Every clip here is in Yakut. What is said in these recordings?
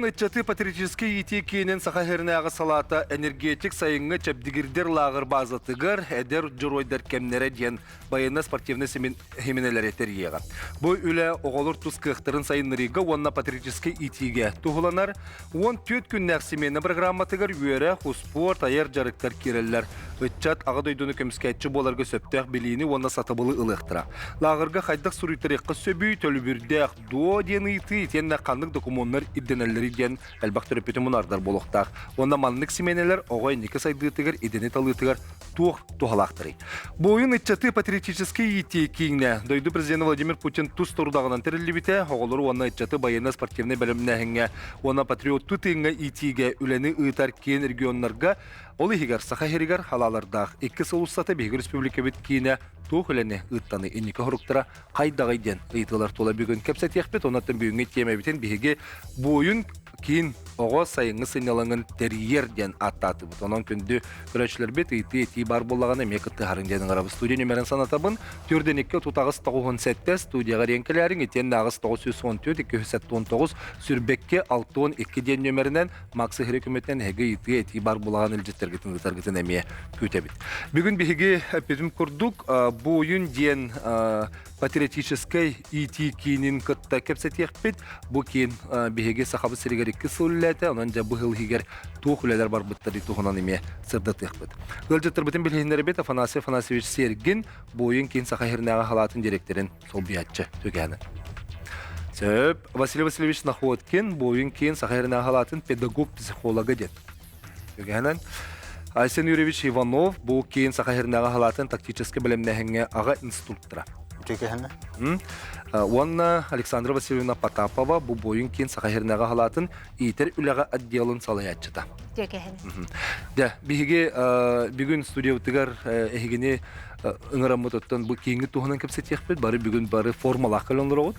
Буойун ыччаты патриотическай иитии киинин Саха сиринээҕи салаата энергетик сайыҥҥы чэбдигирдэр лааҕыр баазатыгар эдэр дьоруойдар кэмнэрэ диэн байыаннай-спортивнай симинэлэри тэрийиэҕэ. Бу үлэ оҕолор тус кыахтарын сайыннарыыга уонна патриотическай иитиигэ туһуланар. 14 күннээх симиэнэ программатыгар үөрэх, успуорт, айар дьарыктар киирэллэр. Ыччат Аҕа дойдуну көмүскээччи буоларга сөптөөх билиини уонна сатабылы ылыахтара. Лааҕырга хайдах суруйтарыахха сөбүй, төлөбүрдээх дуо диэн ыйытыы итиэннэ ханнык докумуоннар ирдэнэллэрий диэн элбэх төрөппүтү мунаардар буолуохтаах. Уонна маннык симиэнэлэр оҕо инники сайдыытыгар, идэни талыытыгар туох туһалаахтарый? Буойун ыччаты патриотическай иитии кииҥҥэ дойду президенэ Владимир Путин тус сорудаҕынан тэриллибитэ, оҕолору уонна ыччаты байыаннай-спортивнай бэлэмнээһиҥҥэ уонна патриоттуу тыыҥҥа иитиигэ үлэни ыытар киин регионнарга, ол иһигэр Саха сиригэр халаалардаах 2 сыл устата биһиги республикабыт киинэ туох үлэни ыыттаны инники соруктара хайдаҕый диэн ыйытыылар тула бүгүн кэпсэтиэхпит. Онон бүгүҥҥү тиэмэбитин биһиги буойун киин оҕо сайыҥҥы сынньалаҥын тэрийэр диэн ааттаатыбыт. Онон күндү көрөөччүлэрбит ыйытыы этии баар буоллаҕына эмиэ кыттыһарыҥ диэн ыҥырабыт. Студия нүмерин санатабын. Төрдөн 2 38 97 студияҕа эрийэн кэлээриҥ итиэннэ аҕыс 914 279 сүрбэкки 62 диэн нүмеринэн Макс Иһири көмөтүнэн эһиги ыйытыы этии баар буолаҕын илдьиттэргитин ыытаргытын эмиэ күүтэбит. Бүгүн биһиги эппитим курдук буойун диэн патриотическай иитии киинин кытта кэпсэтиэхпит. Бу киин биһиги Сахабыт сиригэр икки сыл үлэлээтэ, онон дьэ бу сыл иһигэр туох үлэлэр барбыттарый туһунан эмиэ сырдатыахпыт. Ыалдьыттарбытын билиһиннэрэбит Афанасий Афанасьевич Сергин, буойун киин Саха сиринээҕи халаатын директорын солбуйааччы түгээнэ. Сөп. Василий Васильевич Находкин, буойун киин Саха сиринээҕи халаатын педагог-психолога диэн. Түгээнэн Айсен Юрьевич Иванов бу киин Саха сиринээҕи халаатын тактическай бэлэмнээһиҥҥэ аҕа инструктора. Үтүөкэһинэ. Уонна Александра Васильевна Потапова бу буойун киин Саха сиринээҕи халаатын иитэр үлэҕэ отделын салайааччыта. Үтүөкэһин. Дьэ, биһиги бүгүн студиябытыгар эһигини ыҥыраммыт оттон бу кииҥҥи туһунан кэпсэтиэхпит. Бары бүгүн бары формалаах кэлэн олороҕут.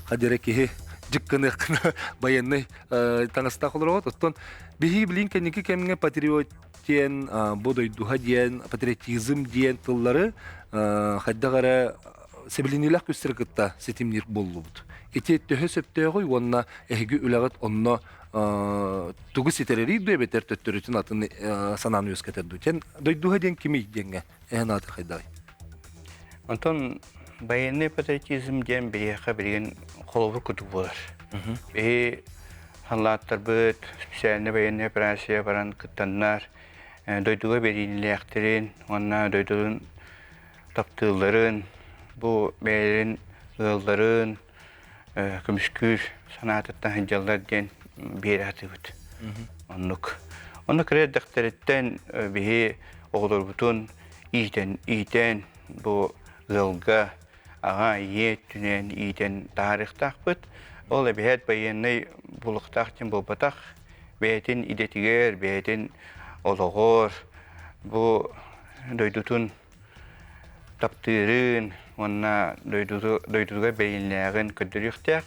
Хадера киһи дьыккыныаххына байыаннай таҥастаах олороҕут. Оттон биһиги билин кэнники кэмҥэ патриот диэн, бу дойдуһа диэн, патриотизм диэн тыллары хайдах эрэ сэбилиниилээх күүстэри кытта ситимниир буоллубут. Ити төһө сөптөөҕүй уонна эһиги үлэҕит онно тугу ситэрэрий дуу эбэтэр төттөрүтүн атын санааны үөскэтэр дуу? Тен дойдуһа диэн кимий диэҥҥэ эһэн ааты хайдаҕый? Онтон военный патриотизм диэн биһиэхэ билигин холобур курдук буолар. Биһи халлааттарбыт специальный военная операция баран кыттаннар, дойдуга бэриинилээхтэрин уонна дойдутун таптыылларын, бу бэйэлэрин ыалларын көмүскүүр санаатыттан сылдьаллар диэн биэрэ сатыыбыт. Оннук. Онно кыра эрдэхтэриттэн биһи оҕолорбутун иитэн, иитэн бу ыалга аҕа, ийэ өттүнэн иитэн таһаарыахтаахпыт. Ол эбэһээт байыаннай булуктаах диэн буолбатах. Бэйэтин идэтигэр, бэйэтин олоҕор бу дойдутун таптыырын уонна дойдутугар бэйиннээҕин көрдөрүөхтээх.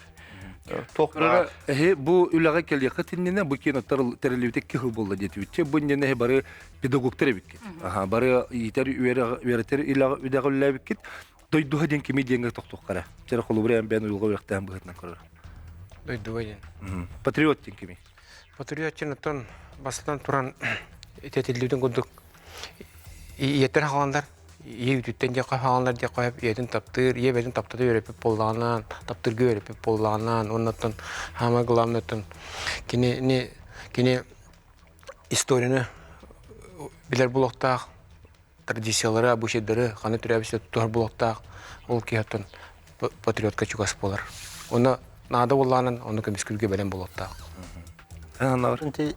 Туох баар Эһи бу үлэҕэ кэлиэххит иннинэ бу киин тэриллибит икки сыл буолла диэтибитчэ бу иннинэ эһи бары педагогтар эбиккит. Аха, бары иитэр үөрэтэр үдэҕэ үлэлээбиккит. Дойдуга диэн кими диэҥҥэ тохтуохха эрэ. Чэрэ холобура эн бэйэн уйулҕа үөрэхтээн быһыытынан көрөр. Дойдуга диэн. Патриот диэн кими? Патриот диэн оттон бастатан туран итэтиллибитин курдук ийэттэн хааландар ийэ үүтүттэн диэххэ хааландар диэххэ ийэтин таптыыр, ийэ бэйэтин таптата үөрэппит буоллаҕынан, таптыырга үөрэппит буоллаҕынан, уонна самое главное кини кини историяны билэр буолуохтаах, традициялары, обычайдары ханна төрөөбүт тутуһар буолуохтаах, ол киһи оттон патриотка чугас буолар. Онно наада буоллаҕынан, ону көмүскүүргэ бэлэм буолуохтаах. Ити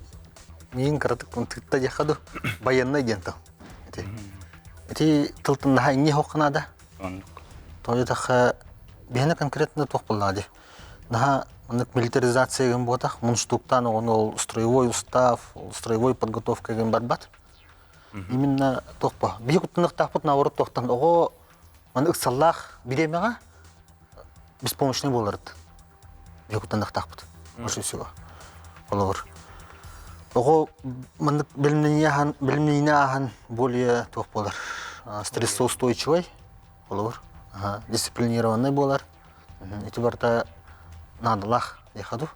миин кыратык тытта диэххэ ду байыаннай диэн тыл. Ити ити тылтан наһаа инньэ хоқ наада. Тоҕо биһиэнэ конкретно туох буоллаҕа дии. Наһаа маннык милитаризация гын буотах, мунштуктаан оҕону ол строевой устав, строевой подготовка гын барбат. Именно туохпа. Биһи куттаныахтаахпыт наоборот туохтан оҕо маны ыксаллаах бириэмэҕэ беспомощный буоларыт. Биһи куттаныахтаахпыт. Больше всего. Холобур. Оҕо маннык бэлэмнэнии ааһан, бэлэмнэниини ааһан более туох буолар стрессоустойчивый холобур. Дисциплинированный буолар. Ити барыта наадалаах диэхэ дуу.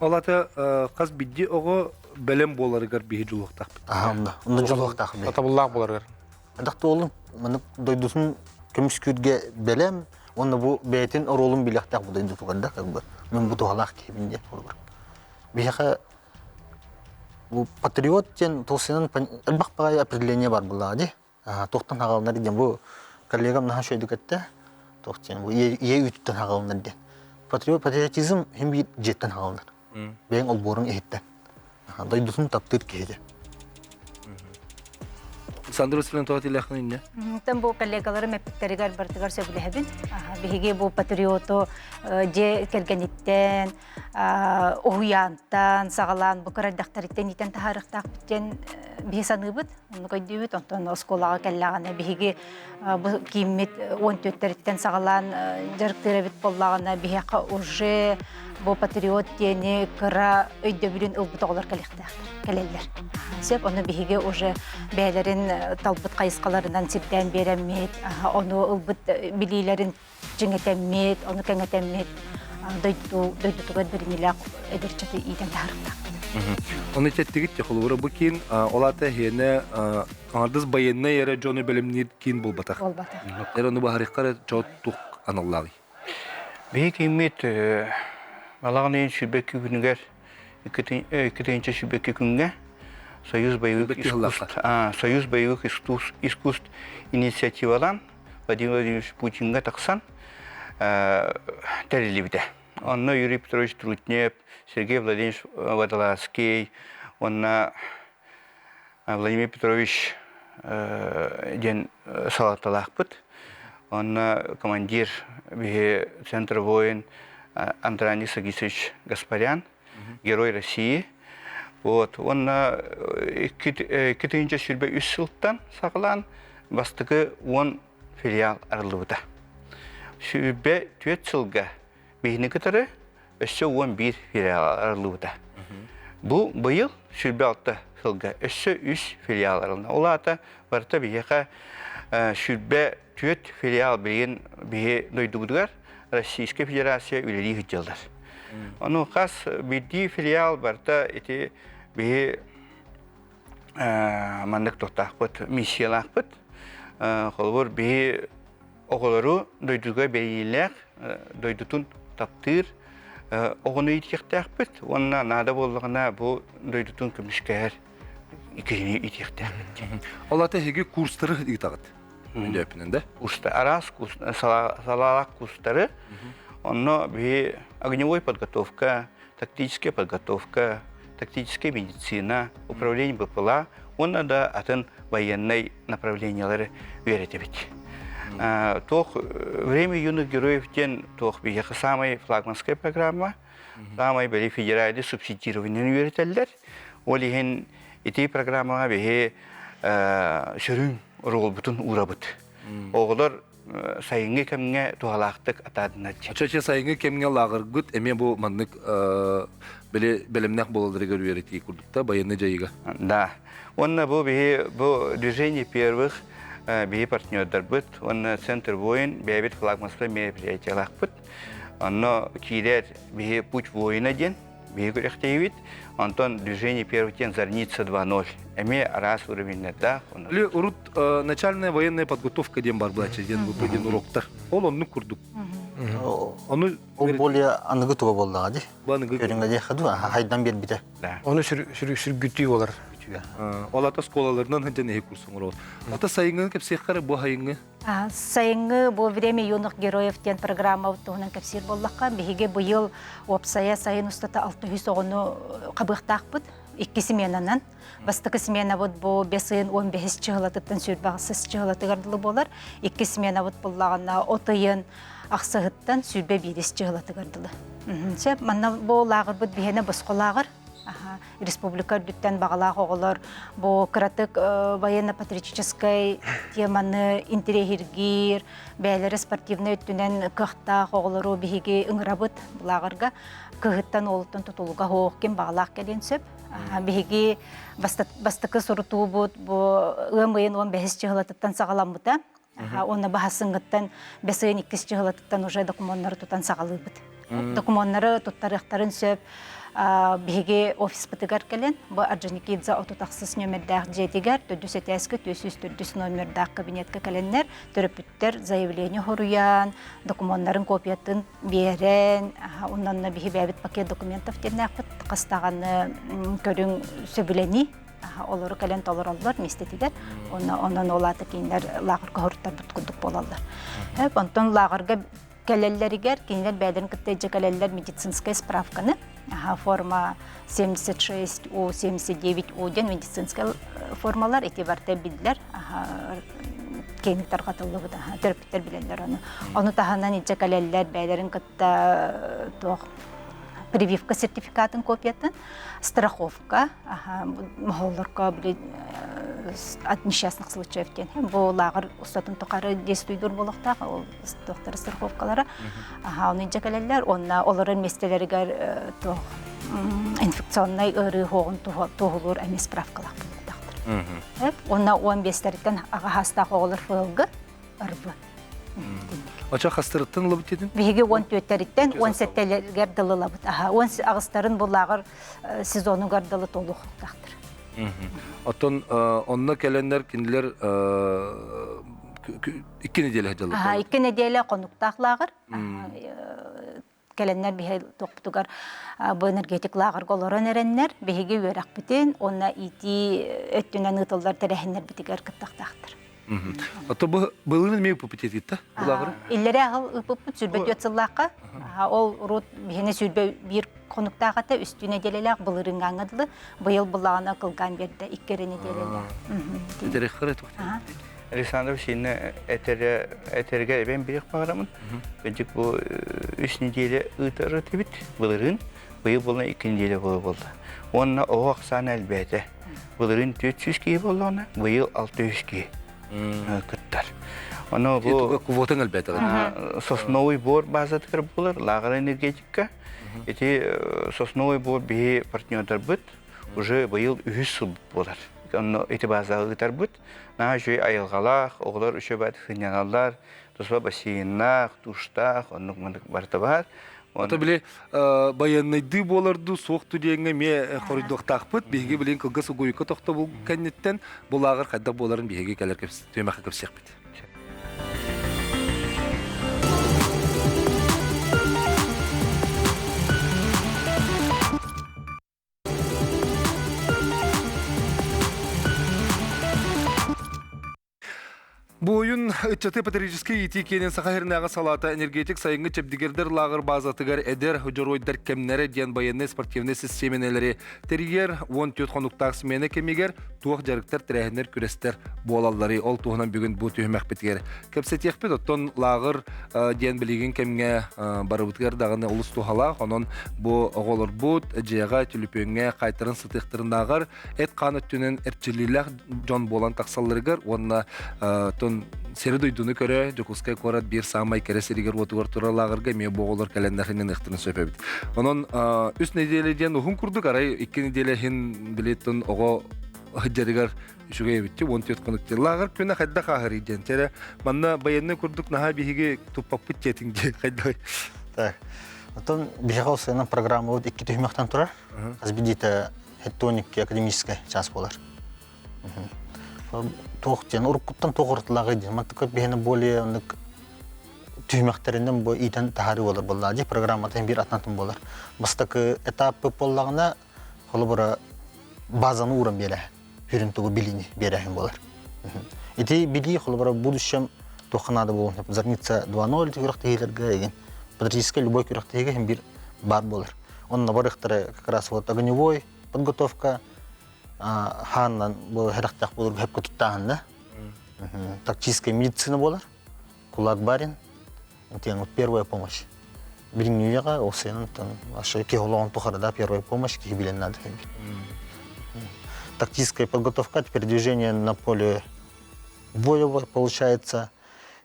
Ол ата хас бидди оҕо бэлэм буоларыгар биһи дьулуохтаахпыт. Аха, онно. Онно дьулуохтаах. Сатабыллаах буоларыгар. Адахты маннык дойдутун көмүскүүргэ бэлэм, уонна бу бэйэтин оруолун билиэхтээх бу дойдутугар да, как бы, мен бу туһалаах киһибин диэн холобур. Биһиэхэ бу патриот диэн туосынан элбэх баҕайы определение бар буоллаҕа дии. Туохтан хаҕалынар диэн бу коллегам наһаа үчүгэйдик эттэ. Туох диэн бу ийэ үүтүттэн хаҕалынар диэн. Патриот патриотизм хим биир дьиэттэн хаҕалынар. Бэйэҥ олбуоруҥ иһиттэн. Дойдутун таптыыр киһи Сандра Васильевна тоҕо тилэххин иннэ? Тэн бу коллегаларым эппиттэригэр барытыгар сөбүлэһэбин. Биһиги бу патриоту дьиэ кэргэниттэн, уһуйаантан саҕалаан бу кырайдахтарыттан иитэн таһаарыахтаахпыт диэн биһи саныыбыт, оннук өйдүүбүт. Онтон оскуолаҕа кэллэҕинэ биһиги бу кииммит 14-тэриттэн саҕалаан дьарыктыыр эбит буоллаҕына, биһиэхэ уже бу патриот диэни кыра өйдөбүлүн ылбыт оҕолор кэлиэхтээхтэр, кэлэллэр. Сөп, ону биһиги уже бэйэлэрин талбыт хайысхаларынан сирдээн биэрэммит, ону ылбыт билиилэрин чиҥэтэммит, ону кэҥэтэммит дойду дойдутугар бэриниилээх эдэрчэти иитэн таһаарыахтаахпыт. Ону итеттигит холобура бу киин ол аата эһиэнэ аҥардас байыаннай эрэ дьону бэлэмниир киин буолбатах. Буолбатах. Эр ону баһарыахха эрэ чоо тух аналлааҕый? Биһи кииммит балаҕан ыйын 22 күнүгэр 2022 күҥҥэ Союз боевых искусств, Союз боевых искусств инициативалаан Владимир Владимирович Путиҥҥа тахсан тэриллибитэ. Онно Юрий Петрович Трутнев, Сергей Владимирович Водолазский уонна Владимир Петрович диэн салалталаахпыт. Онно командир биһи Центр воин Андраник Сагисович Гаспарян, Герой России. Вот. Уонна 2023 сылтан саҕалаан бастакы 10 филиал арыллыбыта. 24 сылга биһини кытары өссө 11 филиал арыллыбыта. Бу быйыл 26 сылга өссө 3 филиал арылына. Ол аата барыта биһиэхэ 24 филиал билигин биһи дойдубутугар Российская Федерация үлэлии сылдьаллар. Ону хас биирдии филиал барыта ити биһи маннык туохтаахпыт, миссиялаахпыт. Холобур, биһи оҕолору дойдуга бэриниилээх, дойдутун таптыыр оҕону иитиэхтээхпит уонна наада буоллаҕына бу дойдутун көмүскэһэр киһини иитиэхтээхпит. Ол ата эһиги курстары ыытаҕыт? Мин да? Курста, араас курс, салаалаах курстары. Онно биһи огневой подготовка, тактическая подготовка, тактическая медицина, управление БПЛА уонна да атын военнай направлениялары үөрэтэбит. Туох «Время юных героев» диэн туох биһиэхэ самай флагманская программа, самай били федеральный субсидированиены үөрэтэллэр. Ол иһин ити программаҕа биһи сүрүн оруолбутун уурабыт. Оҕолор сайыҥҥы кэмҥэ туһалаахтык атаадынар. Чачы сайыҥҥы кэмҥэ лааҕыргыт эмиэ бу маннык били бэлэмнээх буолалларыгар үөрэтии курдук да байыаннай дьайыыга. Да. Уонна бу биһи бу движение первых биһи партнердарбыт уонна центр воин бэйэбит флагманскай мероприятиялаахпыт. Онно киирэр биһи путь воина диэн биһи күрэхтэһиибит. Онтон движение первых диэн Зарница 2.0 эмиэ араас уровеннардаах. Или урут начальная военная подготовка диэн бар былачы диэн бу диэн уроктар. Ол оннук курдук. Ону Ол более аныгы туга буоллаҕа дии. Бу аныгы Көрүҥэ диэххэ дуу, хайдан биэрбитэ. Ону сүргүтүү болар. Ол ата школаларынан сылдьан эһи курс оҥоробут. Ата сайыҥҥы кэпсиэххэ бу хайыҥҥы? Сайыҥҥы бу «Время юных героев» диэн программа туһунан кэпсиир буоллахха, биһиги быйыл уопсайа сайын устата 600 оҕону хабыахтаахпыт икки сменанан. Бастакы сменабыт бу бэс ыйын 15 чыһылатыттан 28 чыһылатыгар дылы буолар. Икки сменабыт буллаҕына от ыйын ахсыһыттан 21 чыһылатыгар дылы. Сөп, манна бу лааҕырбыт биһиэнэ босхо лааҕыр. Республика үрдүттэн баҕалаах оҕолор бу кыратык военно-патриотическай теманы интэриэһиргиир, бэйэлэрэ спортивнай өттүнэн кыахтаах оҕолору биһиги ыҥырабыт лааҕырга. Кыһыттан уолуттан тутулуга суох ким баҕалаах кэлиэн сөп. Биһиги бастакы сурутуубут бу ыам ыйын 15 чыһылатыттан саҕаламмыта. Уонна баһасыҥҥыттан бэс ыйын иккис чыһылатыттан уже докумуоннары тутан саҕалыыбыт. Докумуоннары туттарыахтарын сөп. Биһиги офиспытыгар кэлэн, бу Орджоникидзе 36 нүөмэрдээх дьиэтигэр, төрдүс этээскэ 404 номердаах кабинетка кэлэннэр, төрөппүттэр заявление хоруйан, докумуоннарын копиятын биэрэн, оннонно биһи бэйэбит пакет документов диэннээхпит, хас даҕаны көрүҥ сөбүлэнии олору кэлэн толороллор миэстэтигэр. Онно онон ол аата кинилэр лааҕырга хоруттарбыт курдук буолаллар. Онтон лааҕырга кэлэллэригэр кинилэр бэйэлэрин кытта илдьэ кэлэллэр медицинскэй справканы форма 76 У 79 У диэн медицинскэй формалар ити барыта биллэр киэҥник тарҕатыллыбыт төрөппүттэр билэллэр ону ону таһынан илдьэ кэлэллэр бэйэлэрин кытта туох прививка сертификатын копиятын страховка моһоллорго били от несчастных случаев диэн бу лааҕыр устатын тухары действуйдуур буолуохтаах ол туохтара страховкалара ону илдьэ кэлэллэр уонна олорор миэстэлэригэр туох инфекционнай ыарыы суоҕун туоһулуур эмиэ справкалаах буолуохтаахтар уонна 15-тэриттэн аҕа саастаах оҕолор флг РБ Очо хастырыттан ылабыт дедин? Биһиги 14-тэриттэн 17-лэригэр дылы ылабыт. Аха, 18-тарын буллааҕар сезонугар дылы толуохтаахтар. Оттон онно кэлэннэр кинилэр икки неделя дьаллар. Аха, икки неделя хонуктаах лааҕыр. Кэлэннэр биһи туохпутугар бу энергетик лааҕырга олорон эрэннэр, биһиги үөрэхпитин уонна иитии өттүнэн ыытыллар тэрээһиннэрбитигэр кыттахтаахтар. Ото бу былырыын эмиэ ыыппыт этигит да лааҕыры? Иллэрээ аһыл ыыппыппыт 24 сыллаахха. Ол урут биһини 21 хонуктаах этэ, үстүү нэдиэлэлээх былырыыҥҥа дылы. Быйыл буллаҕына кылгаан биэрдэ икки эрэ нэдиэлэлээх. Александр Васильевна этэрэ этэригэр эбэн бириэх баҕарамын. Кырдьык бу үс неделя ыытар этибит былырыын. Быйыл буолла икки неделя буола буолла. Уонна оҕо ахсаана элбээтэ. Былырыын 400 киһи буоллаҕына, быйыл 600 киһи кыттар. Ону бу квотаң элбээтэ. Сосновый бор базатыгар буолар, лааҕыр энергетика. Ити Сосновый бор биһи партнердарбыт уже быйыл үһүс сыл буолар. Онно ити базаҕа ыытарбыт. Наһаа үчүгэй айылҕалаах, оҕолор үчүгэй сынньаналлар, туспа бассейннаах, душтаах, оннук маннык барыта баар. Ото били байыаннайдыы буоларду суохту диэҥҥэ эмиэ хоруйдуохтаахпыт. Биһиги билигин кылгас угуйукка тохтобул кэнниттэн бу лааҕыр хайдах буоларын биһиги кэлэр түмэххэ кэпсиэхпит. Буойун ыччаты патриотическай иитии киэнин Саха сиринээҕи салаата энергетик сайыҥҥы чэбдигирдэр лааҕыр баазатыгар эдэр дьоруойдар кэмнэрэ диэн байыаннай спортивнай систиэмэнэлэри тэрийэр 14 хонуктаах смена кэмигэр туох дьарыктар, тэрээһиннэр, күрэстэр буолалларый? Ол туһунан бүгүн бу түһүмэхпитигэр кэпсэтиэхпит. Оттон лааҕыр диэн билигин кэмҥэ барыбытыгар даҕаны олус туһалаах. Онон бу оҕолорбут дьиэҕэ, түлүпүөҥҥэ хаайтаран сытыахтарынааҕар эт-хаан өттүнэн эрчиллиилээх дьон буолан тахсалларыгар уонна тон сири-дойдуну көрө Дьокуускай куорат биир саамай кэрэ сиригэр-уотугар турар лааҕырга эмиэ бу оҕолор кэлэннэр ыахтарын сөп эбит. Онон үс нэдиэлэ диэн уһун курдук арай икки нэдиэлэ иһин билиттэн оҕо сылдьарыгар үчүгэй эбит 14 хонук диэн. Лааҕыр күнэ хайдах ааһарый диэн. Чэрэ манна байыаннай курдук наһаа биһиги туппаппыт диэтиҥ диэн хайдах. Так. Оттон биһиэхэ ол сыанан программабыт икки түһүмэхтэн турар. Хас биирдиитэ хеттоник академическай чаас буолар. Туох диэн уруккуттан туох уратылааҕый диэн мантык биһиэнэ более оннук түһүмэхтэринэн бу иитэн таһаарыы буолар буоллаҕа дии программата биир атынатын буолар. Бастакы этапы буоллаҕына холобура базаны ууран биэрээһин, хүрүн тугу билиини биэрээһин буолар. Ити билии холобура в будущем туохха наада буолуон сөп. Зарница 2.0 күрэхтэһиилэргэ игин патриотическай любой күрэхтэһиигэ иһин биир баар буолар. Онно барыахтара как раз вот огневой подготовка хааннан бу хэрэхтээх буолар хөпкө туттааһын да. Тактическая медицина буолар. Кулак барин. Тиэн вот первая помощь. Билиҥҥи ол сыанан вообще киһи олоҕун тухары да первая помощь киһи билэн надо. Тактическая подготовка, передвижение на поле боя получается.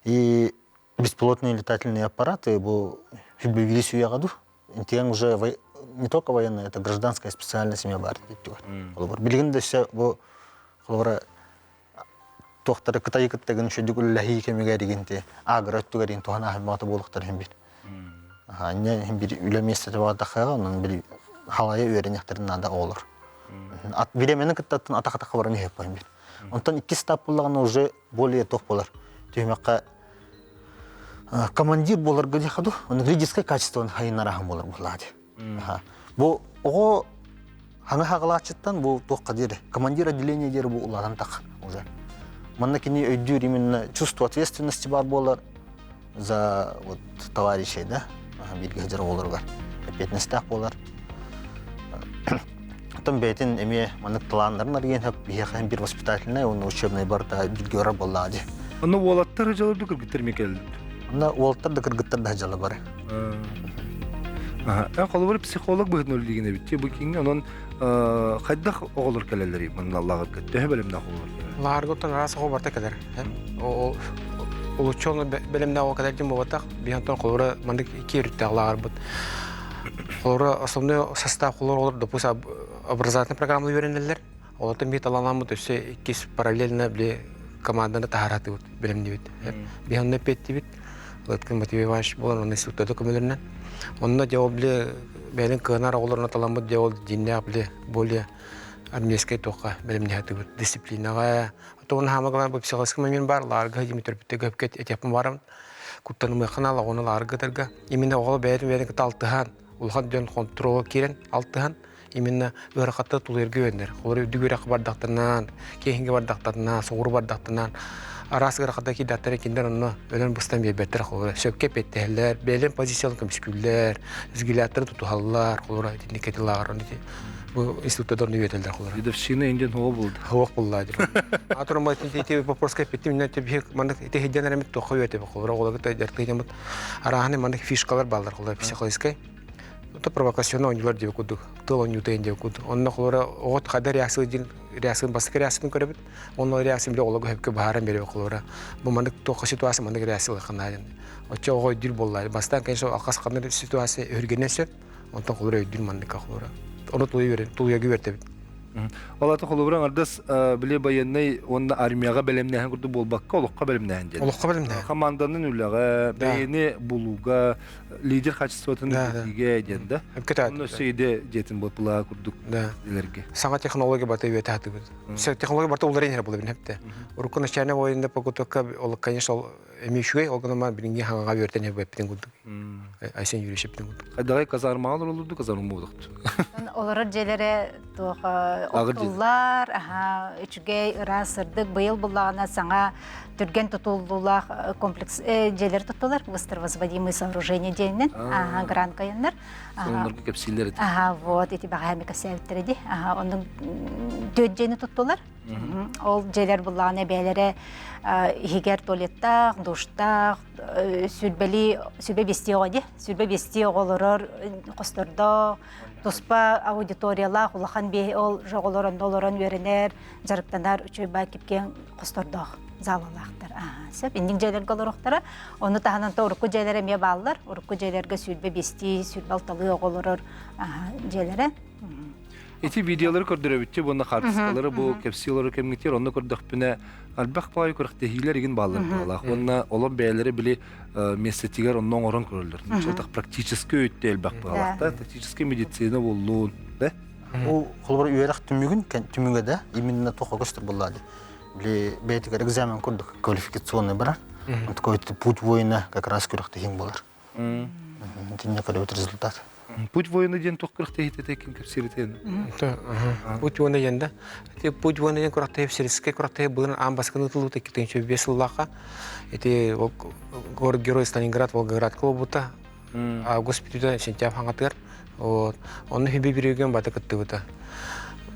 И беспилотные летательные аппараты бу ввели үйэҕэ Интиэн уже не только военная, это гражданская специальность эмиэ баар диттилэр. Холобур, билигин да өссө бу холобура туохтары Кытайы кытта гын үчүгдүк үлэлэһии кэмигэр игинти агро өттүгэр иин туһан ааһыммата буолуохтар иһин бит. Анньа иһин бир үлэ миэстэтэ баҕардахха, онон били халайа үөрэниэхтэрин наада оҕолор. Ат бириэмэни кыттаттан атах-атахха баран иһиэхпин бир. Онтон иккис этап буллаҕына уже более туох буолар. Түһүмэххэ командир буоларга диэхэ дуу, оны лидерское качествоны хайыннараһын буолар буоллаҕа дии. Бу оҕо хаҥа хаҕалааччыттан бу туохха диэри командир отделения диэри бу улаатан тах уже. Манна кини өйдүүр именно чувство ответственности бар буолар за вот товарищей, да, бииргэ сылдьар оҕолоругар эппиэтинэстээх буолар. Оттон бэйэтин эмиэ маннык талааннарын арыйан хөп биһиэхэ биир воспитательнай уонна учебнай барыта бииргэ барар буоллаҕа дии. Онно уолаттар дьалырды кыргыттар эмиэ кэллилэр. Онно уолаттар да кыргыттар да дьала бары. Эн холобур психолог быһыытынан үлэлиигин эбит бу кииҥҥэ онон хайдах оҕолор кэлэллэрий манна лааҕырга төһө бэлэмнээх оҕолор кэлэллэр? Лааҕырга оттон араас оҕо барыта кэлэр. Олуччу ону бэлэмнээх оҕо кэлэр диэн буолбатах. Биһи онтон холобура маннык икки өрүттээх лааҕырбыт. Холобура основной состав холобура олор допустим образовательная программа үөрэнэллэр. Олортон биир талаанаммыт өссө иккис параллельно били команданы таһаратыбыт бэлэмнибит. Биһи онно эппиэттибит. Лыткин Матвей Иванович буолан онно инструктор көмөлөрүнэн. Онно дьэ ол били бэйэлин кыанар оҕолорун таламмыт дьэ ол дьиннээх били более армейскай туохха бэлэмнэһэтибит дисциплинаҕа. Оттон хаама бу психологический момент бар лаарга Дмитрий көпкө этиэхпин барам куттанымыахха наала оҕону лаарга ытарга именно оҕо бэйэтин бэйэтин кытта алтыһан улахан дьон хонтуруолга киирэн алтыһан именно ыарахатта тулуйарга үөрэнэр. Олор үрдүк үөрэххэ бардахтарынан, киэһингэ бардахтарынан, соҕуруу бардахтарынан араас ыарахатта киирдэхтэрэ кинилэр онно өлөн быстан биэрбэттэр холобура сөпкө эппиэттэһэллэр, бэйэлэрин позицияларын көмүскүүллэр, взглядтарын тутуһаллар, холобура итинник кэтилааҕар ити бу институттар онно үөрэтэллэр холобура. Дедовщина инден хуо булду. Хуох булла дип. Атырым ити вопроска эппиттим, инне биһи маннык ити хидден эремит туохха үөрэтебит холобура оҕолорго дьарыктыйдаммыт арааһын маннык фишкалар бааллар холобура психологическай Это провокационный оонньуулар диэбит курдук, тыл оонньуута диэн курдук. Онно холобура оҕо хайда реакция диэн реакция бастакы реакциятын көрөбүт. Онно реакция биле оҕолорго сөпкө быһааран биэрэбит холобура. Бу маннык туохха ситуация маннык реакция ылыаххына диэн. Оччо оҕо өйдүүр буолла. Бастаан, конечно, алхас ханнык ситуация өһүргэнэн сөп. Онтон холобура өйдүүр манныкка холобура. Ону тулуйарга үөртэбит. Ол ата холобура аҥардас били байыаннай уонна армияҕа бэлэмнээһин курдук буолбакка олоххо бэлэмнээһин диэн. Олоххо бэлэмнээһин. Команданын үлэҕэ, бэйэни булууга, лидер качествотын үрдэтиигэ диэн да. Онно өссө идэ дьиэтин буолпулаа курдук дилерге. Саҥа технология барыта үөтэ хатыбыт. Технология барыта уларыйан иһэр буолабын хэпте. Урукку начальный военный подготовка ол конечно ол эми үчүгэй ол гынан билиҥҥи хаҥаҕа үөртэн иһэр курдук. Айсен Юрьевич эппитин курдук. Хайдаҕай казармаҕа олороллорду казарма буолуохту. Олорор дьиэлэрэ туох оттуллар, аха, үчүгэй, ыраас, сырдык. Быйыл буллаҕына саҥа түргэн тутуллуулаах комплекс дьиэлэр туттулар, быстро-возводимые сооружения диэнинэн, аха, грант кайыннар. Соннорго кэпсииллэр ити. Аха, вот, ити баҕаһа кэпсээбиттэрэ ди. Аха, оннук түөрт дьиэни туттулар. Ол дьиэлэр буллаҕына бэйэлэрэ иһигэр туалеттаах, душтаах, сүрбэли сүрбэ биэстии оҕо дии сүрбэ биэстии оҕолорор хостордоох туспа аудиториялаах улахан биэ ол оҕолор онно олорон үөрэнэр дьарыктанар үчүгэй баай кипкиэҥ хостордоох залалаахтар сөп инник дьиэлэргэ олоруохтара ону таһынан то урукку дьиэлэр эмиэ бааллар урукку дьиэлэргэ 25-тии 26-лыы оҕолорор дьиэлэрэ Ити видеолары көрдөрөбүтчү буонна хаартыскалары бу кэпсии олорор кэмҥитигэр онно көрдөхпүнэ элбэх баҕайы күрэхтэһиилэр игин бааллар быһыылаах уонна олор бэйэлэрэ били миэстэтигэр онно оҥорон көрөллөр. Чотах практически өттө элбэх быһыылаах да тактическай медицина буоллун да. Бу холобур үөрэх түмүгүн түмүгэ да именно туохха көстөр буолла дии. Били бэйэтигэр экзамен курдук квалификационный барар. Такой путь воина как раз күрэхтэһииҥ буолар. Итиннэ көрөбүт результат. Путь воина диэн туох күрэхтэһиитэ ким кэпсииритин? Путь воина диэн да. Путь воина диэн күрэхтэһии сельскэй күрэхтэһии былырын аан бастакы ыытыллыбыта 2005 сыллаахха. Ити город герой Сталинград Волгоградка буолбута. Август бүтүүтэ сентябрь хаҥатыгар. Вот. Онно хүбү бүрүгэн бата кыттыбыта.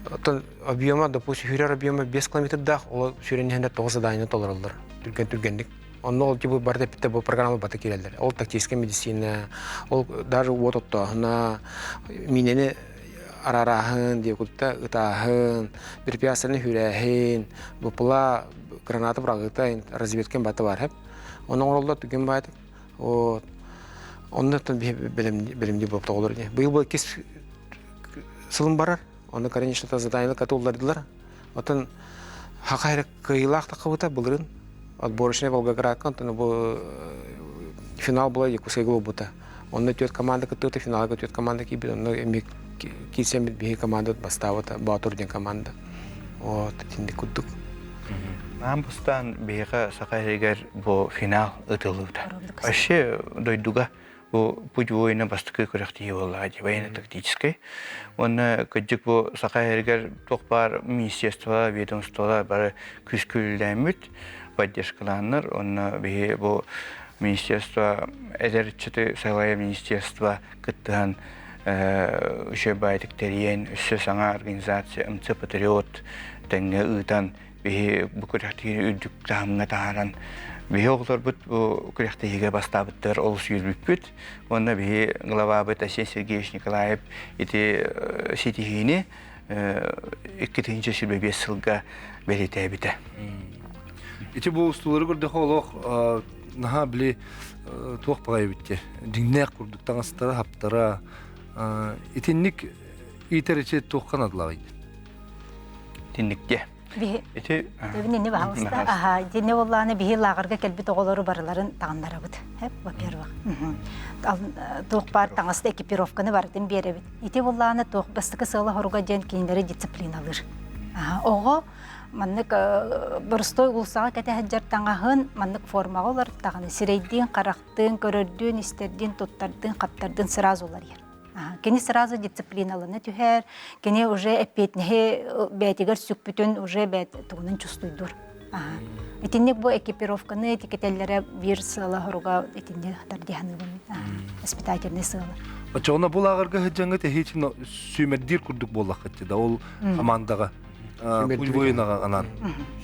Оттон объема, допустим, хүрэр объема 5 километрдаах, ол сүрүн иһинэ 9 задание толороллор. Түргэн түргэнник. Онно ол типа барыта эппитэ бу программа бата киирэллэр. Ол тактическая медицина, ол даже уот оттооһуна, миинэни араарааһын, диэкутта ытааһын, препятствияны хүрээһин, бупла граната быраҕыыта, разведка бата бар хэп. Онно оҥороллор түгэн баайтык. Вот. Онно бэлэмни буолуп тоҕолор дии. Быйыл бу иккис сылым барар. Онно конечно задание катуллардылар. Оттон хаха эрэ кыайыылаах таххыбыта былырын отборочный Волгоградка, онтон бу финал была Якутскайга буолбута. Онно түөрт команда кыттыбыта, финалга түөрт команда киирбит. Онно эмиэ киирсэммит биһиги командабыт бастаабыта, Боотур диэн команда. Вот, итинник курдук. Аан бастаан биһиэхэ Саха сиригэр бу финал ыытыллыбыта. Вообще дойдуга бу путь воина бастакы күрэхтэһии буоллаҕа дии, военно-тактическай. Уонна кырдьык бу Саха сиригэр туох баар министерство, ведомстволар бары күүскүллээммит, поддержкалааннар. Уонна биһи бу министерство эдэр ыччаты салайар министерство кыттыһан үчүгэй баайдык тэрийэн, өссө саҥа организация МЦ Патриот тэҥҥэ ыытан биһи бу күрэхтэһиини үрдүк таһымҥа таһааран биһи оҕолорбут бу күрэхтэһиигэ бастаабыттар олус үөрбүппүт уонна биһи главабыт Асен Сергеевич Николаев ити ситиһиини 2025 сылга бэлиэтээбитэ. Ити бу устуулары көрдөхө олох наһаа били туох баҕайы эбит дьиҥнээх курдук таҥастара хаптара итинник иитэр ичи туохха наадалааҕый? Итинникте. Ити Ини баһалыста. Аха, дини боллааны биһи лааҕырга кэлбит оҕолору барыларын таҥыннарабыт. Во-первых. Туох баар таҥаста экипировканы барытын биэрэбит. Ити боллааны туох бастакы сыала хоруга диэн кинилэри дисциплиналыыр. Оҕо маннык боростой уулусаҕа кэтэһэр таҥаһын маннык формаҕа олортаҕына сирэйдиин, харахтыын, көрөрдүүн, истэрдиин, туттардыын, хаптардыын сразу уларыйар. Кини сразу дисциплиналана түһэр, кини уже эппиэтинэһи бэйэтигэр сүкпүтүн уже бэйэт тугунан чувствуйдуур. Итинник бу экипировканы этикетэллэрэ биир сыала хоруга итинник тардиһаныыбын воспитательный сыала. Оччоҕуна бу лааҕырга сылдьаҥҥыт эһиги сүүмэрдиир курдук буоллаххыт да ол командаҕа пульвойнаҕа анаан.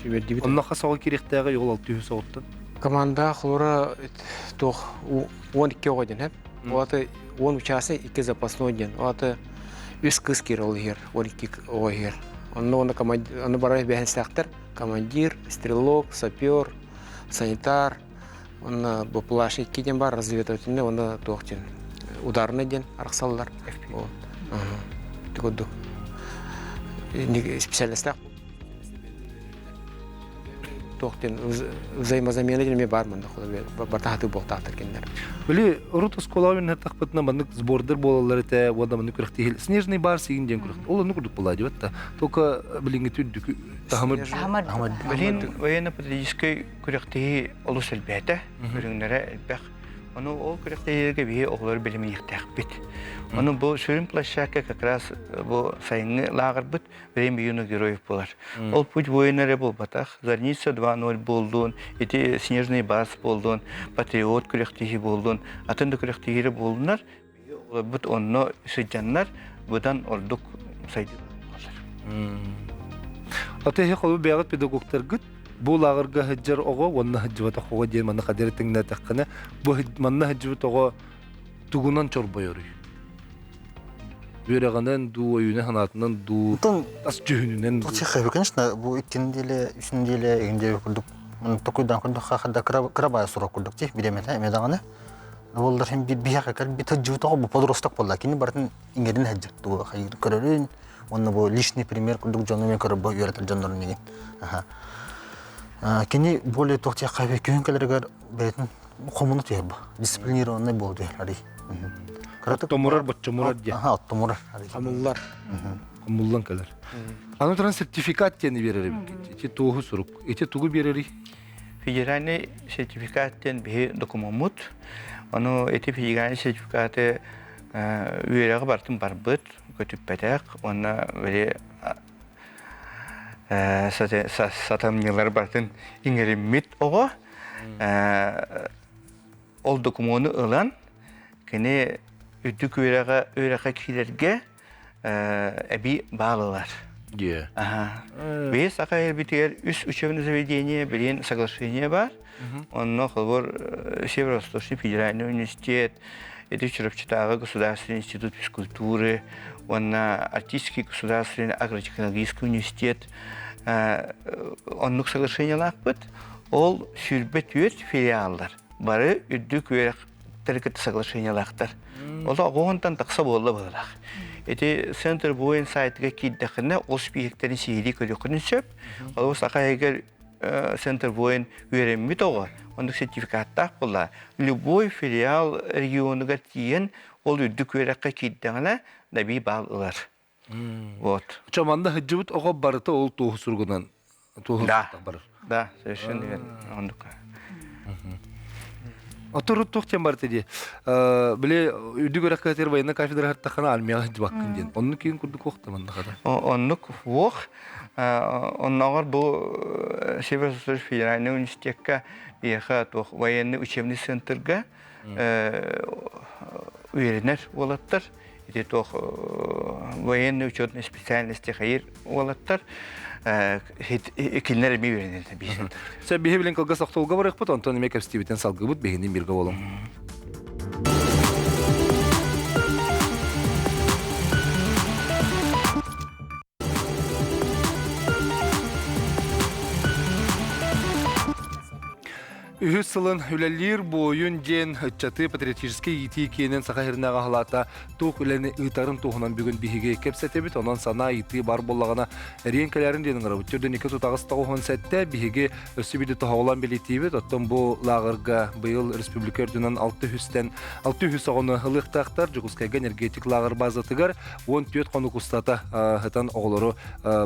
Сүүмэрдиибит. Онно хас оҕо киириэхтээҕий ол алты үһүс оҕоттон? Команда холура туох 12 оҕо диэн хэп. Ол 10 участник, 2 запасной диэн. Ол үс кыз киир ол иһэр, 12 оҕо иһэр. Онно онно командир, бары бэһэнсээхтэр командир, стрелок, сапер, санитар, онно баплашник диэн бар, разведывательный, онно туох диэн ударный диэн арахсаллар. Вот. Ити курдук. Специальностаах туох диэн взаимозамена диэн эмиэ баар манна бартаһатыы буолтаахтар кинилэр. Били урут оскуолаҕа үөрэннэхпитинэ маннык сбордар буолаллар этэ уонна маннык күрэхтэһии снежный бар сиин диэн күрэх ол оннук курдук буолаа диэбит да только билиҥҥити үрдүкү таһымыр Билин военно-патриотическай күрэхтэһии олус элбээтэ көрүҥнэрэ элбэх Ону ол күрэхтэһиилэргэ биһи оҕолор бэлэмниэхтээхпит. Ону бу сүрүн площадка как раз бу сайыҥҥы лааҕырбыт Время юных героев буолар. Ол путь воина эрэ буолбатах. Зарница 2.0 буоллун, ити Снежный барс буоллун, Патриот күрэхтэһии буоллун, атын да күрэхтэһиилэр буоллуннар, биһи оҕолорбут онно сылдьаннар быдан ордук сайдыы буолар. Аты эһи холу бэйэҕит педагогтаргыт бу лааҕырга сылдьар оҕо уонна сылдьыбатах оҕо диэн манна хадары тэҥнээтэххинэ бу манна сылдьыбыт оҕо тугунан чорбойоруй? Үөрэҕинэн дуу, өйүнэн санаатынан дуу, ас дьүһүнүнэн дуу? Конечно, бу икки неделя, үс неделя иҥдиэ курдук токуйдан курдук хахада кыра баай сурок курдук ти биремете эме даҕаны боллар хим бир биһиэхэ кэлбит сылдьыбыт оҕо бу подросток буолла кини барытын иҥэрин сылдьар тугу хайыр көрөрүн уонна бу личный пример курдук дьону мен көрөр үөрэтэр дьоннорун игин кини более туох диэххэ күһүн кэлэригэр бэйэтин хомуна түһэр бу дисциплинированный буол түһэр арый Оттомурар боччомурар диэн. Аха, оттомурар. Хамыллар. Хомуллан кэлэр. Аны туран сертификат диэни биэрэр эбиккит. Ити туоһу сурук. Ити тугу биэрэрий? Федеральный сертификат диэн биһи докумуоммут. Ону ити федеральный сертификаты үөрэҕи барытын барбыт, көтүппэтэх уонна били сатамньылар барытын иҥэриммит оҕо ол докумуону ылан кини үрдүк үөрэҕэ үөрэххэ киирэргэ эбии баал ылар. Дьиэ. Биһи саха эрбитигэр үс учебное заведение билин соглашение бар. Онно холобур Северо-Восточный федеральный университет, ити Чурапчытааҕы государственный институт физкультуры уонна Арктический государственный агротехнологический университет оннук соглашениелаахпыт. Ол 24 филиаллар бары үрдүк үөрэхтэри кытта соглашениелаахтар. Ол оҕоһунтан тахса буолла быһыылаах. Ити Центр воин сайтыгар киирдэххинэ, ол спиһиктэрин сиһилии көрүөххүнүн сөп. Ол саха иһигэр центр воин үөрэммит оҕо оннук сертификаттаах буолла. Любой филиал регионугар тиийэн ол үрдүк үөрэххэ киирдэҕинэ наби баал ылар. Вот. Чоманда сылдьыбыт оҕо барыта ол туоһу суругунан туоһу Да. барар. Да, совершенно верно. Оннук. Оторут туох диэн барыта дии. Били үрдүк үөрэххэ кытыр военный кафедра хаттахана армияҕа сылдьыбаккын диэн. Оннук киин курдук уохта манна хата. Оннук уох. Оннооҕор бу Северо-Восточный федеральный университекка биһиэхэ туох военный учебный центрга үөрэнэр уолаттар ити туох военный учетный специальности хайыр уолаттар кинилэр эмиэ үөрэнэллэр биһиги. Сөп биһи билин кылгас охтолго барыахпыт, онтон эмиэ кэпсэтиибитин салгыбыт биһинин биргэ болуҥ. Үһүс сылын үлэлиир буойун диэн ыччаты патриотическай иитии киинин Саха сиринээҕи аһылаата туох үлэни ыытарын туһунан бүгүн биһиги кэпсэтэбит. Онон санаа ыйытыы бар буоллаҕына эриэн кэлээрин диэн ыҥырабыт. Төрдүн икки тутаҕыс тоҕуһун сэттэ биһиги өссө биирдэ тоһоҕолоон бэлиэтиибит. Оттон бу лааҕырга быйыл республика үрдүнэн 600-тэн 600 оҕону ылыахтаахтар. Дьокуускайга энергетик лааҕыр базатыгар 14 хонук устата сытан оҕолору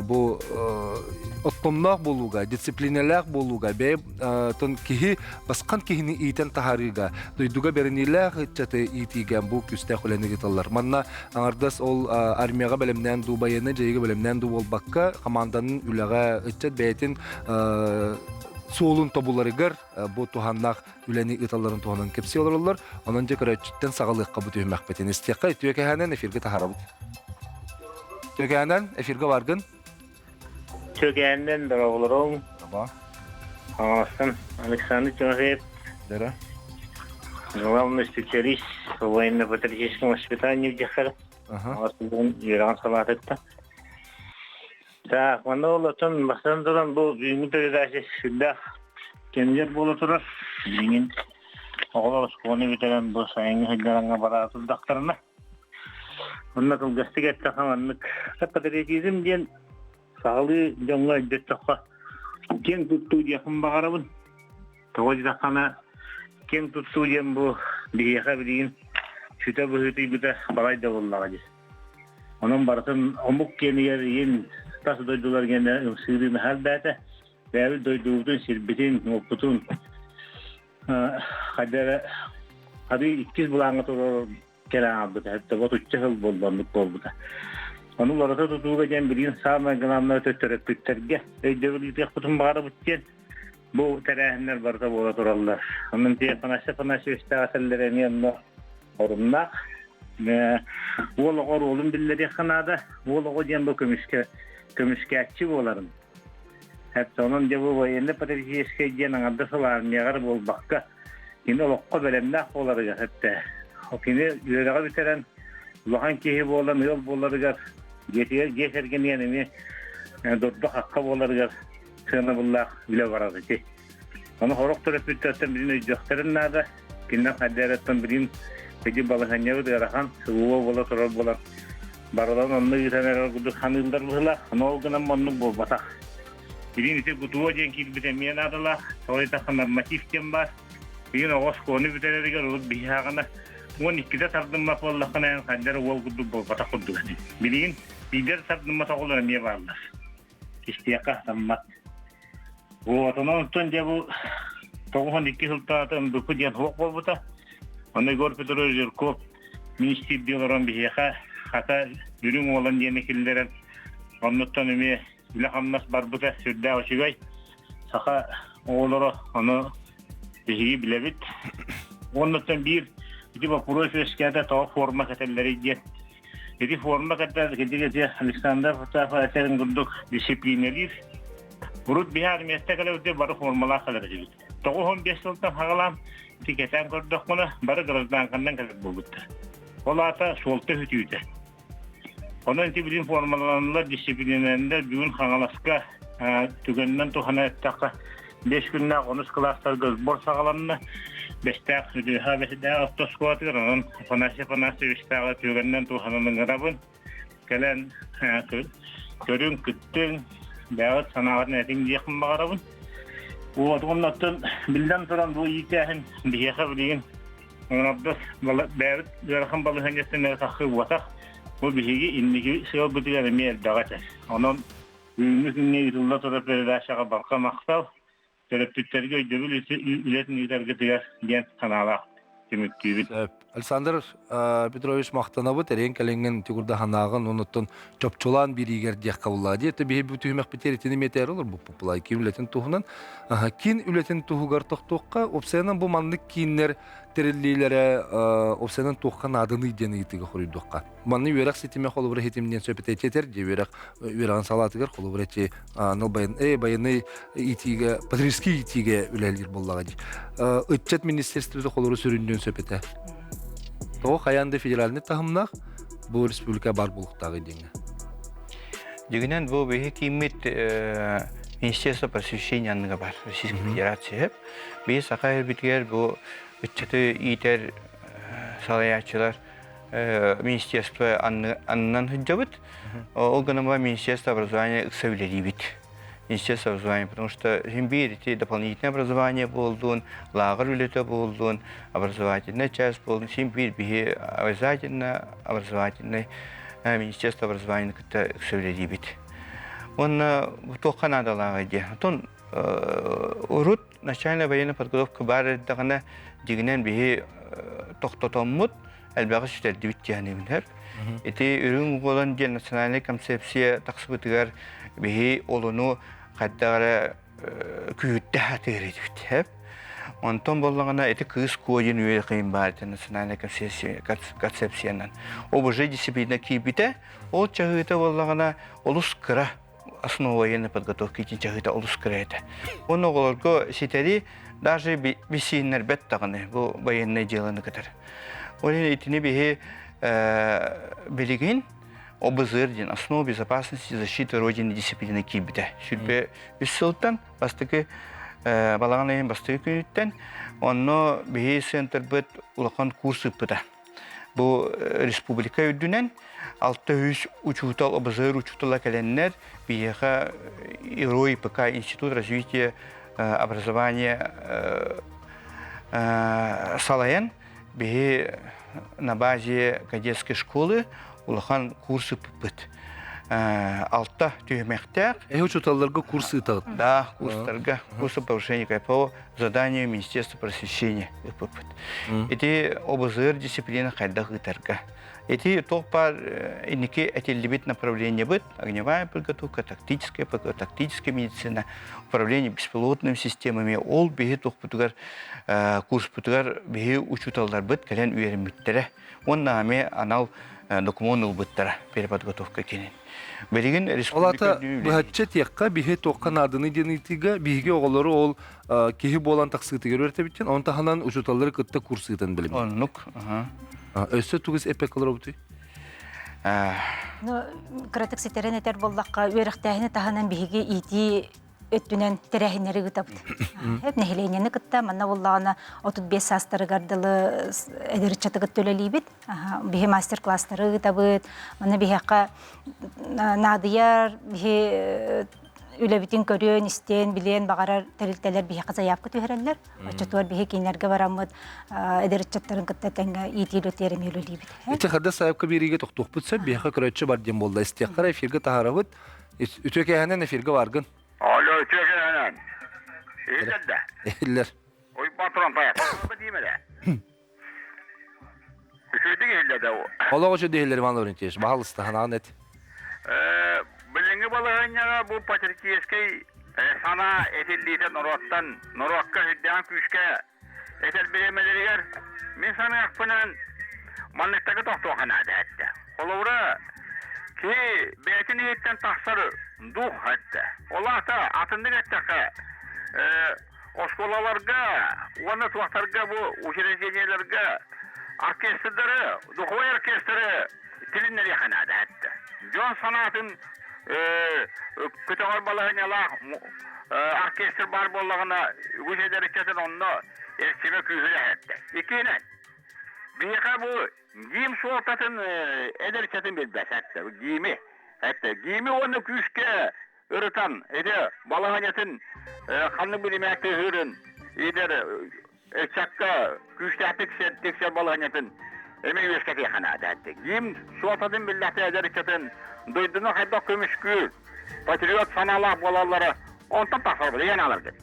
бу оттомноох буолууга, дисциплинэлээх буолууга, бэйэ киһи басқан киһини иитэн таһаарыыга, дойдуга бэриниилээх ыччаты иитиигэ бу күүстээх үлэни ыыталлар. Манна аҥардас ол армияҕа бэлэмнээн дуу, байыаннай дьайыыга бэлэмнээн дуу буолбакка, хамаанданын үлэҕэ ыччат бэйэтин суолун тобуларыгар бу туһааннаах үлэни ыыталларын туһунан кэпсии олороллор. Онон дьэ көрөөччүттэн саҕалыахха бу түһүмэхпитин. Истиэххэ үтүө кэһээнэн эфиргэ таһаарабыт. Үтүө эфиргэ баргын. Үтүө дорооболоруҥ. Аба. Хаҥаластан Александр Тимофеев. Дара. Главный специалист по военно-патриотическому воспитанию в Дихаре. Ага. Үөрэҕин салаатыттан. Так, манна олотон бастан туран бу бүгүҥҥү передача сүрдээх кэмигэр буола турар. Билигин оҕолор оскуоланы бүтэрэн бу сайыҥҥы сылдьараҥҥа бара турдахтарына. Онно кылгастык эттэххэ маннык патриотизм диэн сахалыы дьоҥҥо өйдөттөххө киэҥ туттуу диэхпин баҕарабын. Тоҕо диэтэххинэ киэҥ туттуу диэн бу биһиэхэ билигин сүтэ быһыытыйбыта балай да буоллаҕа дии. Онон барытын омук киэнигэр иин тас дойдулар гэнэ ымсыырыы наһаа элбээтэ. Бэйэбит дойдубутун, сирбитин, уоппутун хайда эрэ арыы иккис былааҥҥа турар кэлэн хаалбыта. Это вот учча сыл буолла, оннук буолбута. Ону уларыта тутууга диэн билигин саамай главное төрөппүттэргэ өйдөбүл ыытыахпытын баҕарабыт диэн бу тэрээһиннэр барыта буола тураллар. Онон тиэ Афанасий Афанасьевичтаах этэллэрэ эмиэ онно оруннаах. Уол оҕо оруолун биллэриэххэ наада. Уол оҕо диэн бу көмүскэ көмүскээччи буоларын. Хэтэ онон дьэ бу военно-патриотическай диэн аҥардас сыл армияҕар буолбакка, кини олоххо бэлэмнээх буоларыгар хэтэ кини үөрэҕи бүтэрэн улахан киһи буолан ыал буоларыгар дьиэтигэр дьиэ кэргэнигэр эмиэ дурда-хахха буоларыгар сыанабыллаах үлэ барар ити. Ону сорох төрөппүттэртэн билин өйдүөхтэрин наада. Кинилэр хайдаарыттан билин ити балаһыанньабыт ыарахан, сылуо буола турар буолан барыларын онно ыытан эрэр курдук саныыллар быһыылаах. Ону ол гынан оннук буолбатах. Билин ити ГТО диэн киирбит эмиэ наадалаах. Тоҕо диэтэххэ норматив диэн баар. Билин оҕо оскуоланы бүтэрэригэр урут биһиэхэҕинэ 12-дэ тардыммат буоллаххына эн хайдара уол курдук буолбатах курдук этэ. Билигин биирдэ тардыммат оҕолор эмиэ бааллар. Истиэххэ сатаммат. Вот, онон онтон дьэ бу 92 сылтаата МБК диэн суох буолбута. Онно Егор Петрович Жирков министрдии олорон биһиэхэ хата үрүҥ уолан диэни киллэрэн оннуттан эмиэ үлэ-хамнас барбыта сүрдээх үчүгэй. Саха оҕолоро ону биһиги билэбит. Оннуттан биир ити боппуруос үөскээтэ тоҕо форма кэтэллэрий диэн. Ити форма кэтэр ити Александр Фатахов этэрин курдук дисциплинэлиир. Урут биһи армияттан кэлэбит бары формалаах кэлэр этибит. 95 сылтан хагалаан ити кэтээн көрдөхпүнэ бары гражданканнан кэлэр буолбуттар. Ол аата суолта үтүүтэ. Онон ити билим формалананнар, дисциплинэлэннэр бүгүн Хаҥаласка түгэнинэн туһана эттэххэ, 5 күннээх онус кылаастарга сбор саҕаланна. Бэстээх Үдүһэ Бэстээх автоскуолатыгар онон Афанасий Афанасьевичтааҕы түгэнинэн туһанан ыҥырабын. Кэлэн көрүҥ, кыттыҥ, бэйэҕит санааҕытын этиҥ диэхпин баҕарабын. Вот оннуттан биллэн туран бу иитээһин биһиэхэ билигин оҥордос бэйэбит ыарахан балаһыанньаттан эрэ тахсыы буотах. Бу биһиги инники сыалбытыгар эмиэ элбэҕи этэр. Онон бүгүҥҥү күҥҥэ ыытылла турар передачаҕа барҕа махтал, төрөппүттэргэ өйдөбүл үлэтин ыытаргытыгар диэн санаалаах түмүктүүбүт. Александр Петрович махтанабыт эриэн кэлиҥҥин тигурда санааҕын онуттан чопчулаан бириигэр диэххэ буллаа дии. Биһи бу түһүмэхпитигэр итини метээр олорбуппут булай киин үлэтин туһунан. Киин үлэтин туһугар тохтуохха, опсайынан бу маннык кииннэр тэриллиилэрэ опсайынан туохха нааданый диэн ыйытыыга хоруйдуохха. Манны үөрэх ситимэ холобура хитимниэн сөп этэр дии үөрэх үөрэҕин салаатыгар холобура эти анал байыаннай итиигэ патриотический итиигэ үлэлиир буоллаҕа дии. Ыччат министерствота холобура сүрүннүөн сөп этэ. Тоҕо хайаан да федеральный таһымнаах бу республика бар буолуохтааҕый диэҥҥэ. Дьигинэн бу биһи кииммит Министерство просвещения анныга бар Российской Федерация. Биһи саха ирбитигэр бу ыччаты иитэр салайааччылар министерство аннынан сылдьабыт. Ол гынан министерство образования ыкса үлэлиибит. Министерство образования, потому что син биир ити дополнительное образование буоллун, лааҕыр үлэтэ буоллун, образовательная часть буоллун, син биир биһи обязательно образовательный министерство образования кытта ыкса үлэлиибит. Уонна туохха наадалааҕый диye. Отон урут начальная военная подготовка баар эрдэҕинэ дьигинэн биһи тохтотоммут элбэҕи сүтэрдибит диэхинибин Ити үрүҥ уолан диэн национальнай концепция тахсыбытыгар биһи олуну хайдах эрэ күүттэ сатыыр этибит. Онтон боллаҕына ити кыыс куо диэн үөрэхин баар ити национальнай концепциянан. ОБЖ дисциплина киирбитэ, ол чаһыыта боллаҕына олус кыра основа военной подготовки итин чаһыыта олус кыра этэ. Уонна оҕолорго ситэри даже бисииннэрбэт даҕаны бу военнай дьыаланы кытары. Ол иһин итини биһи билигин ОБЗР диэн основа безопасности защиты Родины дисциплина киирбитэ. Сүрбэ үс сылтан бастакы балаҕан ыйын бастакы күнүттэн онно биһи центрбыт улахан курс ыыппыта. Бу республика үрдүнэн 600 учуутал, ОБЗР учуутала кэлэннэр биһиэхэ ИРОИПК, Институт развития образования салайан биһи на базе кадетской школы улахан курс ыппыппыт. Алта түһүмэхтээх. Эһи учууталларга курс ыытаҕыт? Да, курстарга. Курсы повышения КПО заданию Министерства просвещения ыппыппыт. Ити ОБЗР дисциплина хайдах ыытарга. Ити туох баар инники этиллибит направлениебыт огневая подготовка, тактическая подготовка, тактическая медицина, управление беспилотными системами ол биһи туохпутугар курспутугар биһи учууталларбыт кэлэн үөрэммиттэрэ уонна эмиэ анал докумуон ылбыттара переподготовка кинин. Билигин республика быһаччы этиэххэ биһи туохха нааданы диэн ыйытыыга биһиги оҕолору ол киһи буолан тахсыытыгар үөрэтэбиттэн он таһынан учууталлары кытта курс ыытан билим. Оннук. Өссө тугус эппек олоробутуй? Ну, кыратык ситэрэн этэр буоллахха, үөрэхтээһини таһынан биһиги иитии өттүнэн тэрээһиннэри ыытабыт. Эп нэһилиэнньэни кытта манна буоллаҕына 35 саастарыгар дылы эдэр ыччаты кытта үлэлиибит. Биһи мастер-класстары ыытабыт. Манна биһиэхэ наадыйар, биһи үлэбитин көрүөн, истиэн, билиэн баҕарар тэрилтэлэр биһиэхэ заявка түһэрэллэр. Оччотугар биһи кинилэргэ бараммыт эдэр ыччаттарын кытта тэҥҥэ иитии үлэтигэр эмиэ үлэлиибит. Ити хардас заявка биэриигэ тохтуохпут сөп, биһиэхэ көрөөччү бар диэн буолла. Истиэххэ эфиргэ таһаарабыт. Үтүө кээһэнэн эфиргэ баргын. Алло, үтүө кээһэнэн. Иһиллэр да? Иһиллэр. Уйбаан туран паяк. Диимэлэ. Үчүгэйдик иһиллэр да? Олох үчүгэй иһиллэр Иван Лаврентьевич. Баһалыста, ханаан эт. Билиҥҥи балаһыанньаҕа бу патриотическай санаа этиллиитэ норуоттан норуокка үрдээн күүскэ этэр бириэмэлэригэр мин саныахпынан манныктарга тохтуохха наада эттэ. Холобура, киһи бэйэтин иһиттэн тахсар дух эттэ. Ол аата атыннык эттэххэ, оскуолаларга уонна туохтарга бу учреждениеларга оркестрдары, духовой оркестры тилиннэриэххэ наада эттэ. Дьон санаатын көтөҕөр балаһыанньалаах оркестр баар буоллаҕына, үгүс эдэр ыччатын онно эрчимэ күүһүрэ эһэттэ. Иккиһинэн, биһиэхэ бу гимн суолтатын эдэр ыччатын билбэт эттэ. Гими. Эттэ. Гими уонна күүскэ ырытан, ити балаһыанньатын ханнык биримэ кыһыырын, идэр ыччакка күүстээхтик тиксэр балаһыанньатын эмиэ үөскэтиэххэ наада. Гимн суолтатын биллэхтэ эдэр ыччатын дойдуну хайдах көмүскүүр, патриот санаалаах буолаллара онтон тахсар диэн аларгыт.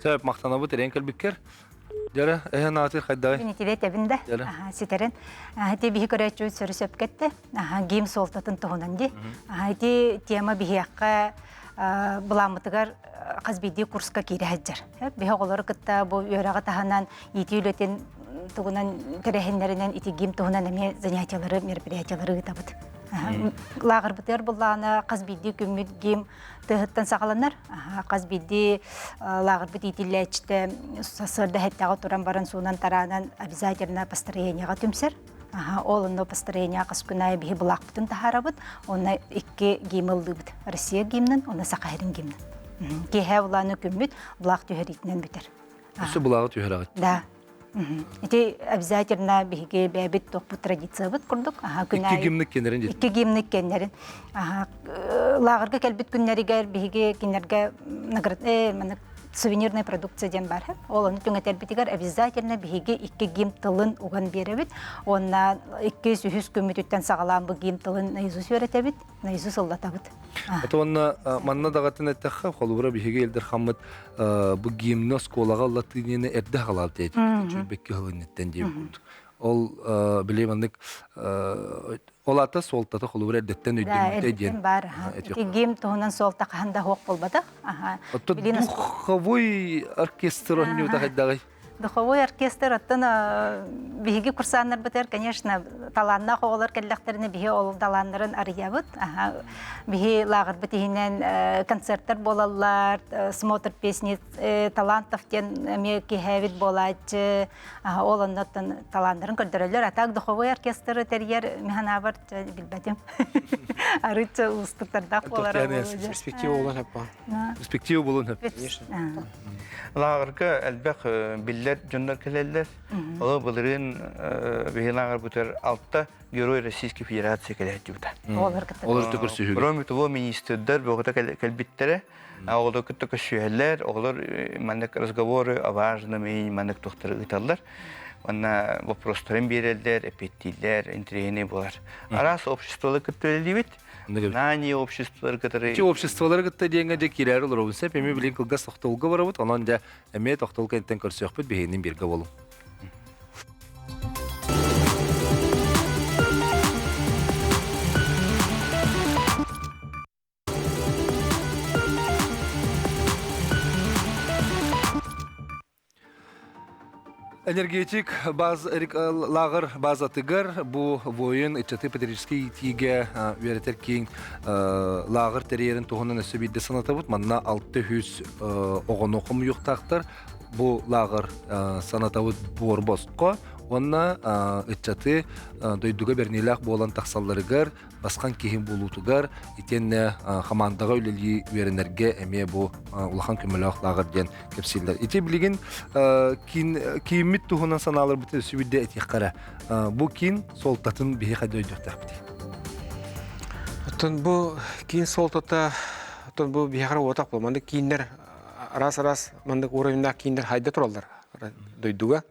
Сөп, махтанабыт эрээн кэлбиккэр. Дьара, эһэн ааты хайдагай? Мин этэбин да, ситэрин. Ити биһи көрөөччүбүт сөрү сөп кетте. Гимн суолтатын туһунан ди. Ити тема биһиэххэ былааммытыгар хас биирдии курска киирэ сылдьар. Биһи оҕолору кытта бу үөрэҕи таһынан иитии үлэтин тугунан тэрээһиннэринэн ити гимн туһунан эмиэ занятиялары, мероприятиялары ыытабыт. Лааҕырбытыгар буллаҕына хас биирдии күммүт гимн тыаһыттан саҕаланар. Хас биирдии лааҕырбыт иитиллээччитэ сарсыарда сэттэҕэ туран баран суунан тараанан обязательно построениеҕа түмсэр. Ол онно построение хас күн аайы биһи былаахпытын таһаарабыт, уонна икки гимн ыллыыбыт. Россия гимнин уонна Саха сирин гимнин. Киэһэ улааны күммүт былаах түһэриитинэн бүтэр. Өссө былааҕы түһэрэҕит? Да. Ити обязательно биһиги бэйэбит тохпут традициябыт курдук. Икки гимник кеннерин Икки гимник кеннерин. Лааҕырга кэлбит күннэригэр биһиги кинилэргэ наград сувенирная продукция диэн бар. Ол ону түҥэтэрбитигэр обязательно биһиги икки гимн тылын уган биэрэбит. Уонна икки үһүс күммүтүттэн саҕалаан бу гимн тылын наизусть үөрэтэбит, наизусть ыллатабыт. Это уонна манна даҕатын эттэххэ, холобура биһиги Элдерхаммыт бу гимни оскуолаҕа ыллатыынньаны эрдэ хаалаабыт этик чүүрбэкки сылынниттэн диэн курдук. Ол били маннык ол ата суолтата холобура эрдэттэн өйдөммүтэ диэн бар. Ити гимн туһунан суолта хаһан да суох буолбатах. Оттон духовой оркестр оонньуута хайдаҕый? Духовой оркестр оттон биһиги курсааннарбытыгар, конечно, талааннаах оҕолор кэллэхтэринэ биһи ол талааннарын арыйабыт. Биһи лааҕырбыт иһинэн концерттар буолаллар, смотр песни талантов диэн эмиэ киһээбит буолааччы. Ол оннуттан талааннарын көрдөрөллөр. А так духовой оркестры тэрийэр механабар билбэтим. Арыычча уустуктардаах буолара. Перспектива буолуон сөп. Перспектива буолуон сөп. Лааҕырга элбэх биллэр дьоннор кэлэллэр. Ол былырыын биһи лааҕырбытыгар алта Герой Российской Федерации кэлээччибитэ. Олор көрсүһүгү. Кроме того, министрдэр бөҕөтө кэлбиттэрэ. Оҕолор кытта көрсүһэллэр, оҕолор маннык разговоры о важном и маннык туохтары ыыталлар. Уонна вопростарын биэрэллэр, эппиэттииллэр, интэриэһинэй буолар. Араас обществолары кытта үлэлиибит. Знание обществолары кытары. Ити обществолары кытта диэҥҥэ дьэ киирээри олоробун сөп. Эми билин кылгас тохтолго барабыт. Онон дьэ эмиэ тохтол кэнниттэн көрсүөхпүт биһигинин бииргэ болуҥ. Энергетик баз лааҕыр базатыгар бу воин ыччаты патриотическай иитиигэ үөрэтэр киин лааҕыр тэрийэрин туһунан өссө биирдэ санатабыт. Манна 600 оҕону хомуйуохтаахтар. Бу лааҕыр санатабыт буор босхо уонна ыччаты дойдуга бэриниилээх буолан тахсалларыгар басхан киһи буолуутугар итиэннэ хамаандаҕа үлэлии үөрэнэргэ эмиэ бу улахан көмөлөөх лааҕыр диэн кэпсииллэр. Ити билигин киин кииммит туһунан санааларбытын өссө биирдэ этиэххэ эрэ. Бу киин суолтатын биһи хайда өйдүөхтээхпитий? Оттон бу киин суолтата оттон бу биһиэхэ уотах буол. Маннык кииннэр араас-араас маннык уровеннаах кииннэр хайда тураллар дойдуга.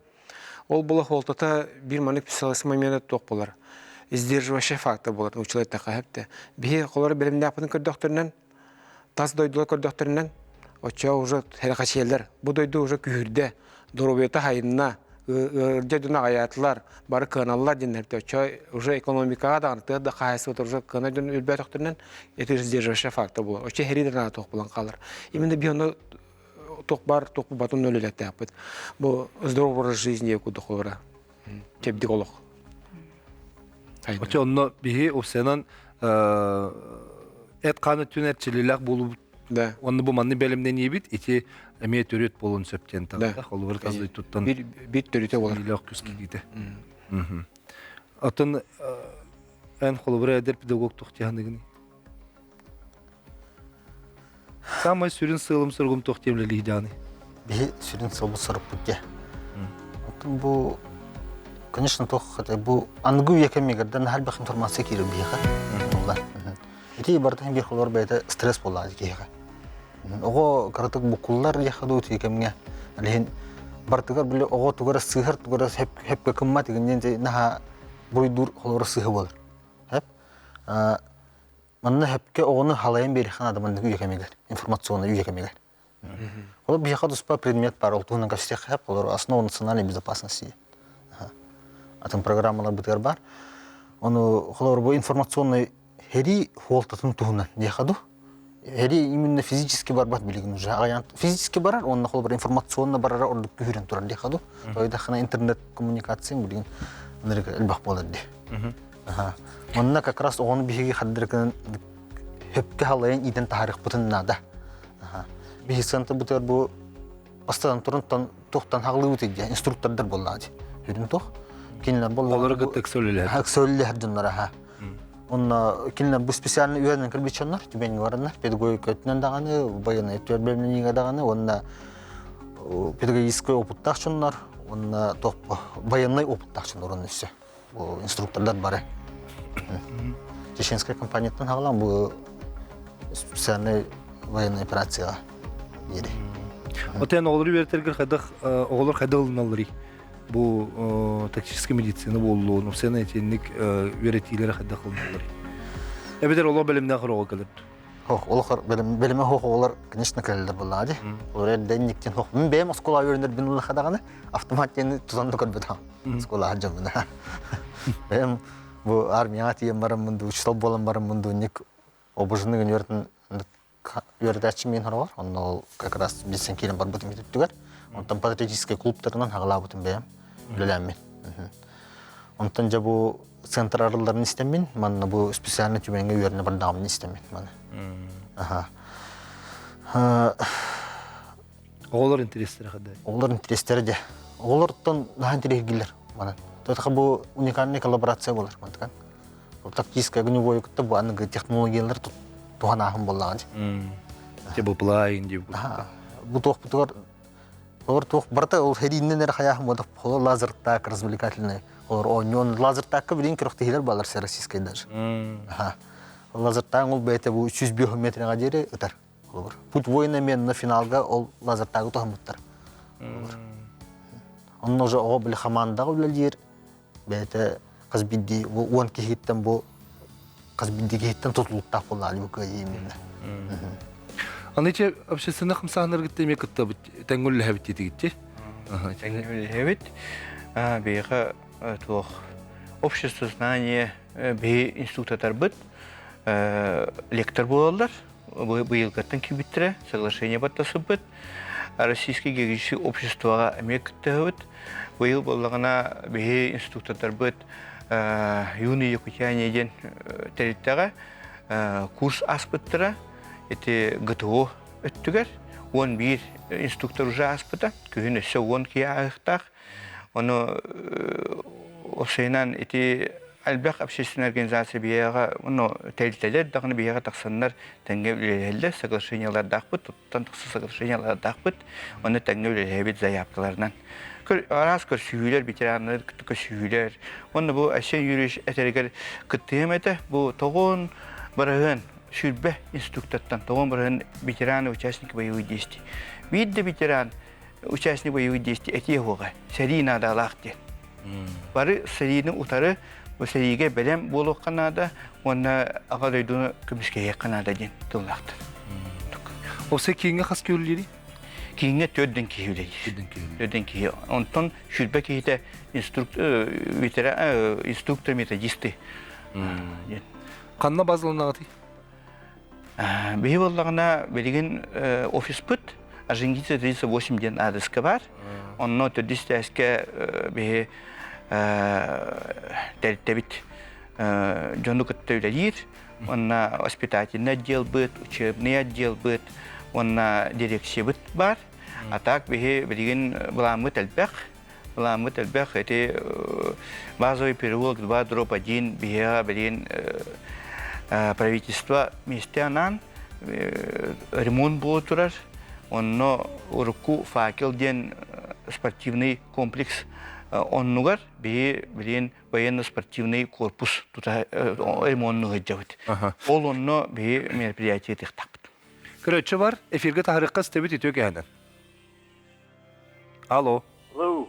Ол була суолтата биир маннык психологическай момента туох буолар? Сдерживающий фактор буолар научилар эттэххэ сөп Биһи холоро бэлэмнээхпитин көрдөхтөрүнэн, тас дойдулар көрдөхтөрүнэн, оччо уже сэрэхэчийэллэр. Бу дойду уже күһүрдэ, доруобуйата хайынна, ыалдьа дьоно аҕыйаатылар, бары кыаналлар диэннэр оччо уже экономикаҕа даҕаны тыа да хаһаайыстыбата уже кыана дьон өлбөөтөхтөрүнэн это сдерживающий фактор буолар. Оччо сэрии да туох буолан хаалар. Именно биһи ону туох баар туох батын үлэлэтээхпит. Бу здоровый образ жизни курдук олора. Чэбдик олох. Очо онно биһи упсанан эт хаан өттүн эрчиллилээх буолубут. Да. Онно бу манны бэлэмнэниибит ити эмиэ төрүт буолуон сөп диэн таҕыта. Холобур тас туттан бир бир төрүтэ болар. Илээх күс киирдэ. Атын эн холобура эдэр педагог тухтиһаныгын. Саамай сүрүн сыалым-соругум туох диэн үлэлииһдээҕиний? Биһи сүрүн сыалбыт сорукпут диэ. Оттон бу, конечно, туох бу аныгы үйэ кэмигэр да наһаа элбэх информация киирэр биһиэхэ. Буолла. Ити барытын биир холор бэйэтэ стресс буоллаҕа киһиэхэ. Оҕо кыратык буккуллар диэххэ дуу ити кэмҥэ. Алиһин барытыгар били оҕо тугара сыыһар тугара хөпкө кыммат игин диэн наһаа буруйдуур холоро сыыһа буолар. Хөп. Манна хөпкө оҕону халайан биэриэххэ наада маннык үйэ кэмигэр, информационнай үйэ кэмигэр. Ол биһиэхэ туспа предмет баар, ол туһунан кэпсиэххэ сөп, олор основа национальной безопасности. Атын программаларбытыгар баар. Ону холобур бу информационный хери хуолтатын туһунан диэхэ ду. Хери именно физически барбат билигин уже. Аҕайан физически барар, уонна холобур информационно барара ордук күһүрэн турар диэхэ ду. Тойдахына интернет коммуникация билигин ынырык элбэх буолар ди. Онно как раз оҕону биһиги хардырыкынан хөпкө халайан иитэн таһаарыахпытын наада. Биһи сыантабытыгар бу бастатан туран туохтан хаҕылыыбыт диэн инструктордар буоллаҕа дии. Сүрүн туох? Кинилэр буоллаҕа Олору кытта ыкса Ыкса үлэлэһэр дьоннор аха. Онно кинилэр бу специально үөрэнэн кэлбит дьоннор, түбэҥҥэ бараннар, педагогика өттүнэн даҕаны, байыаннай өттүгэр бэлэмнэниигэ даҕаны уонна педагогическай опыттаах дьоннор, уонна туох военнай опыттаах дьоннор уонна өссө инструктордар бары. Чеченскай компанияттан хаҕалаан бу специальный военная операцияҕа диэри. Отен оҕолору үөрэтэргэр хайдах оҕолор хайдах ылыналларый? Бу тактическая медицина буоллун, сцена итинник үөрэтиилэри хайдах ылыналларый? Эбэтэр олох бэлэмнээх оҕо кэлэр. Хох, олохор бэлэмэ хох оҕолор, конечно, кэлэллэр буоллаҕа дии. Олор эрдэ инниктин хох. Мин бэйэм оскуола үөрэнэрбин ыллаха даҕаны автомат диэни тутан да көрбөтөҕүм. Оскуолаҕа дьоммуна. Бэйэм бу армияҕа тиийэн бараммын дуу, учуутал буолан бараммын дуу, инник обужины үөрэтин үөрэтээччи миин хороҕор. Онно ол как раз билсэн киирэн барбытым үтүттүгэр. Онтон патриотическай клубтарынан хаҕалаабытым бэйэм үлэлээммин. Онтон дьэ бу центр арылларын истэммин, манна бу специально түмэҥҥэ үөрэнэ бардаҕымын истэммин маны. Аха. Оҕолор интэриэстэрэ хада. Оҕолор интэриэстэрэ дьэ. Оҕолортон наһаа интэриэһиргииллэр манан. Тойтаха бу уникальный коллаборация буолар мантыкан. Тактическая огневой кытта бу аныгы технологиялар туһанааһын буоллаҕа дии. Те бу плайн дии. Бу туохпутугар Олор туох барыта ол хэрииннэн эрэ хайааһын буолар холор лазертаг развлекательный олор оонньуон лазертагка билин күрэхтэһиилэр баалар российскай даже. Аха. Лазертаг ол бэйэтэ бу 305 метрга диэри ытар. Холобур. Путь воина на финалга ол лазертагы туһаммыттар. Онно уже оҕо били хамаандаҕа үлэлиир бэйэтэ хас биирдии уон киһиттэн бу хас биирдии киһиттэн тутулуктаах буоллаҕа бу кыайыы именно. Аны че общественный хамсааһыннаргытта эмиэ кыттабыт тэҥҥүллэһэбит диэтигитти. Тэҥҥүллэһэбит. Биһиэхэ туох общество знание биһи институтатарбыт лектор буолаллар. Быйылгаттан киирбиттэрэ, соглашение баттасыппыт. Российское геологическое обществоҕа эмиэ кыттыһабыт. Быйыл буоллаҕына биһи инструктордарбыт Юные якутяне диэн тэрилтэҕэ курс ааспыттара. Ити ГТО өттүгэр 11 инструктор уже ааспыта. Күһүн өссө 10 киһи ааһыахтаах. Ону уопсайынан ити элбэх общественная организация биһиэхэ ну тэрилтэлэр даҕаны биһиэхэ тахсаннар тэҥҥэ үлэлэһэллэр соглашениелардаахпыт туттан тахса соглашениелардаахпыт онно тэҥҥэ үлэлэһэбит заявкаларынан араас көрсүһүүлэр ветераннар кытта көрсүһүүлэр уонна бу Айсен Юрьевич этэригэр кыттыһыам этэ бу тоҕон барыһын 20 инструктортан тоҕон барыһын ветераны участники боевых действий биир да ветеран участник боевых действий этиэ суоҕа сэрии наадалаах диэн бары сэриини утары бу сэриигэ бэлэм буолуохха наада уонна аҕа дойдуну көмүскэһиэххэ наада диэн тыллаахтар. Осы кииҥҥэ хас киһи Кииҥҥэ төрдөн киһи үлэлиир. Төрдөн киһи. Онтон 20 киһитэ инструктор методисты. Ханна базаланаҕытый? Биһи буоллаҕына билигин офиспыт Ажингица 38 диэн аадыска баар. Онно төрдүс этээскэ биһи тэрилтэбит дьону кытта үлэлиир. Уонна воспитательный отделбыт, учебный отделбыт уонна дирекциябыт баар. А так биһи билигин былааммыт элбэх. Былааммыт элбэх. Ити базовый перевод 2 дробь 1 биһиэхэ билигин правительство миэстэ анаан ремонт буола турар. Онно урукку факел диэн спортивный комплекс Оннугар биһи билин военно-спортивный корпус тута ремонну сылдьабыт. Ол онно биһи мероприятие тыхтахпыт. Көрөччү бар, эфирге таһарыкка истэбит үтүө кэһэнэн. Алло. Алло.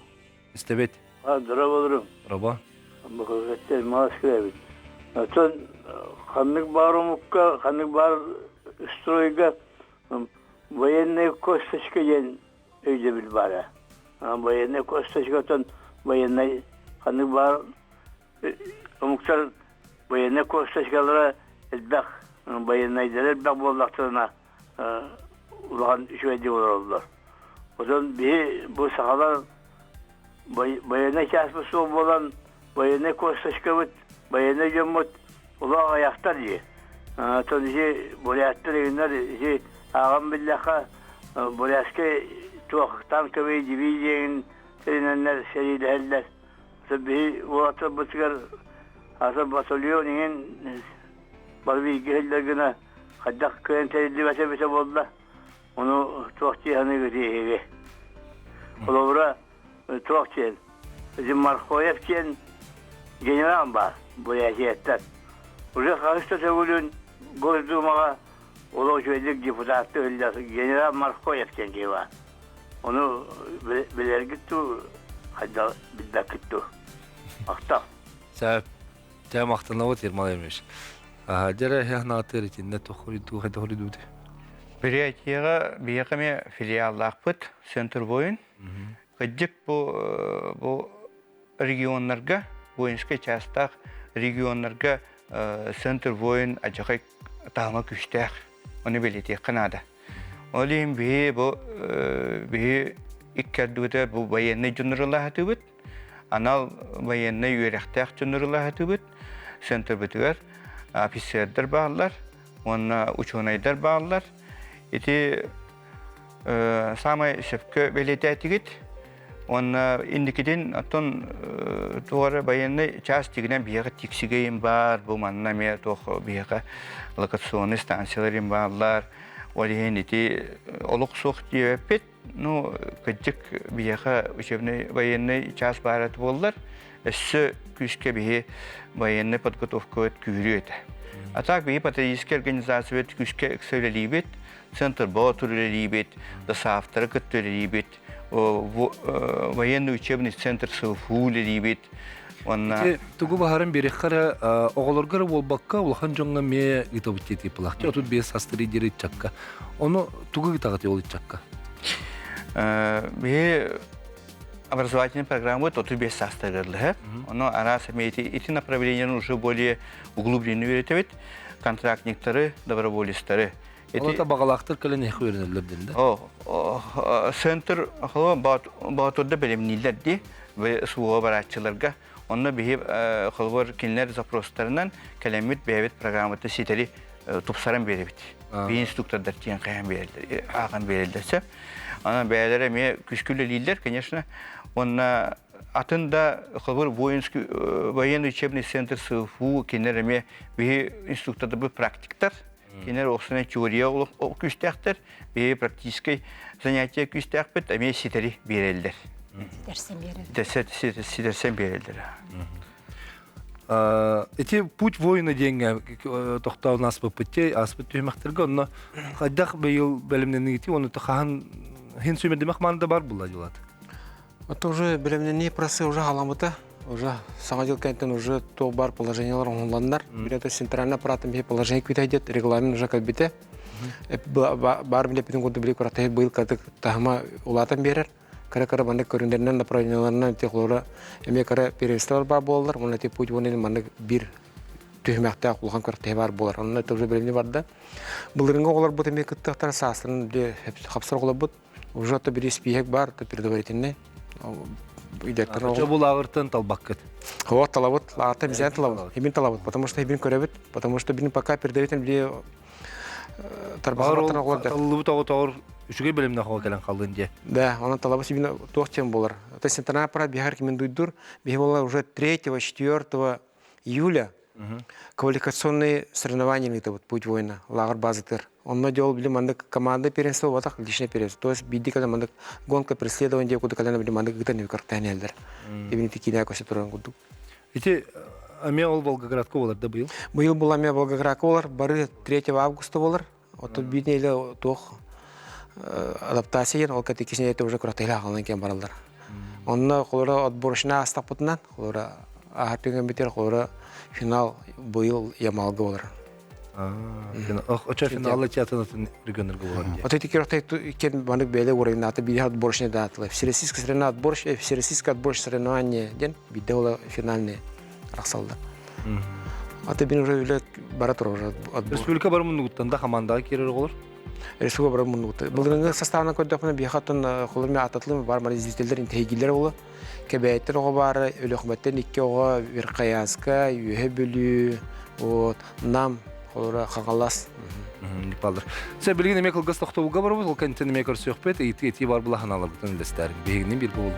Истэбит. Здорово, Роба. Бу Москвабит. Оттон ханнык баар омукка, ханнык баар стройга военная косточка диэн өйдөбүл баара. Военная косточкаттан военный ханнык баар омуктар военная косточкалара элбэх, военнайдара элбэх буоллахтарына улахан үчүгэйдик олороллор. Отон биһи бу сахалар военный чааспыт суох буолан военный косточкабыт, военный дьоммут улаах айахтар дии. Отон ити буряттар игиннэр ити ааҕан биллэххэ бурятскай туох танковый дивизиягин тэринэннэр сэриилэһэллэр. Биһи уолаттарбытыгар аты батальон иһин бары бииргэ иһиллэр гына хайдах кыайан тэриллибэтэ эбитэ буолла. Ону туох дии саныыгыт эһиги? Холобура, туох диэн, Зиммархоев диэн генерал баар Бурятияттан. Уже хаһыс да төгүлүн Госдумаҕа олох үчүгэйдик депутаттыы иһиллэр генерал Мархоев диэн киһи баар. Ону билэргит дуу, хайдах билбэккит дуу? Махтал. Сөп. Дьэ махтанабыт Ермолай Ильич. Дьэрэ эһэ итиннэ тохуруйдуу хайдахуруйдуути. Бурятияҕа биһиэхэ эмиэ филиаллаахпыт Центр воин. Кырдьык бу бу регионнарга воинскай чаастаах регионнарга Центр воин адьахай таһыма күүстээх. Ону бэлиэтиэххэ наада. Ол иһин биһи бу биһи икки ардыбытыгар бу военнай дьоннорулаһатыбыт. Анал военнай үөрэхтээх дьоннорулаһатыбыт. Центрбытыгар офицердар бааллар уонна учуонайдар бааллар. Ити саамай сөпкө бэлиэтээтигит. Уонна инникитин оттон туох эрэ военный час тигинэн биһиэхэ тиксигэйим баар, бу манна эмиэ туох биһиэхэ локационный станциялар бааллар. Ол иһин ити олох суох диэбэппит. Ну, кырдьык биһиэхэ учебный военный час баар этэ буоллар, өссө күүскэ биһи военный подготовкабыт күүрүө этэ. А так биһи патриотическай организациябыт күүскэ ыкса үлэлиибит, Центр Боотур үлэлиибит, ДОСААФтары кытта үлэлиибит, военный учебный центр СФУ үлэлиибит. Уонна тугу баһарын биэрэххэ оҕолорго эрэ буолбакка улахан дьоҥҥо эмиэ ыытабыт диэтии пылах. 35 састыры диэри ыччакка. Ону тугу ыытаҕыт ол ыччакка? Биһи образовательная программа 35 саастарыгар Ону араас эмиэ ити направлениены уже более углубленно үөрэтэбит. Контрактниктары, доброволецтары. Эти баҕалаахтар кэлэн эһиэхэ үөрэнэллэр дин да? Центр Боотурда бэлэмнииллэр дии СВО барааччыларга. Онно биһи холобур кинилэр запростарынан кэлэммит бэйэбит программата ситэри тупсаран биэрэбит. Би инструктордар тиэн хайан биэрэллэр, ааҕан биэрэллэр сөп. Ана бэйэлэрэ эмиэ күскү үлэлииллэр, конечно. Онно атын да холобур воинский военный учебный центр СФУ кинилэр эмиэ биһи инструктордарбыт практиктар. Кинилэр охсунан теория күүстээхтэр, биһи практическай занятие күүстээхпит, эмиэ ситэри биэрэллэр. Ситэрсэн биэрэллэр. Ситэрсэн биэрэллэр. Ити путь воина диэҥҥэ тохтоон ааспыппыт ааспыт түһүмэхтэргэ онно хайдах быйыл бэлэмнэниити оны хаһан хин сүүмэрдимэх маанда бар була дьылат. Это уже бэлэмнэнии процесс уже халамыта. Уже саҥа дьыл кэнниттэн уже туох баар положениелар оҥоһулланнар. Билэ центральный аппаратым биһи положение күүтэйдет, регламент уже кэлбитэ. Баар билэппитин курдук били куратаһы быйыл катык таһыма улаатан биэрэр. Кыра-кыра маннык көрүҥнэринэн направлениеларынан технология эмиэ кыра первенстволар баар буолаллар. Уонна ити путь уонна маннык биир түһүмэхтээх улахан күрэхтэһии баар буолар. Онно это уже бэлэмни барда. Былырыҥҥы оҕолорбут эмиэ кыттыахтара саастарын хапсар оҕолорбут Уже то бир испииһэк баар, то предварительный. Идектор бу лааҕыртан талбаккыт. Вот талабыт, лааҕыртан обязательно талабыт. Хибин талабыт, потому что хибин көрөбүт, потому что бин пока предварительно били тарбахтан оҕолор. Таллыбыт оҕо тоҕор үчүгэй бэлэмнээх оҕо кэлэн халлын дии. Да, онон талабы сибин туох чем болар. То есть центральный аппарат бихар кимин дуйдур, биһи болар уже Онно дьол били маннык команда первенство буолбатах, личное первенство. То есть биирдии кэлэн маннык гонка преследование диэн курдук кэлэн били маннык ыытан үкэртээн иһэллэр. Ибини тикиинэ көсө туран курдук. Ити эмиэ ол Волгоградка буолар да быйыл? Быйыл була эмиэ Волгоградка буолар. Бары 3 августа буолар. Оттон биир нэдиэлэ туох адаптация диэн ол иккис нэдиэлэ уже куратыһыла аҕалан кэлэн бараллар. Онно холоро отборочная астахпытынан, холоро ааһар түгэммитигэр холоро финал быйыл Ямалга болар. Очо финалы театрын регионерга болар. Вот эти кирохтай манык бэлэ уровенната биир отборочный датылы. Всероссийское соревнование отбор, всероссийское отборочное соревнование ден бидде ола финальный рахсалды. Аты бин уже үлэ бара турар уже отбор. Республика бар муннугуттан да хамандаға кирер олар? Республика бар муннугутта. Былырыңы составына көрдөхпүнэ биэхаттан холур ататлым бар мар изителдер интегилер ола. Кэбээттер оҕо баара, Өлөхмөттөн икки оҕо, Верхоянска, Үөһэ Бүлүү, вот, Нам, холура Хаҥалас. Непаллар. Сэ билигин эмиэ кылгас тохтобулга барабыт, ол кэнниттэн эмиэ көрсүөхпүт, ыйытыы этии бар былаһаналарбытын үллэстээр. Биһигини биир буолу.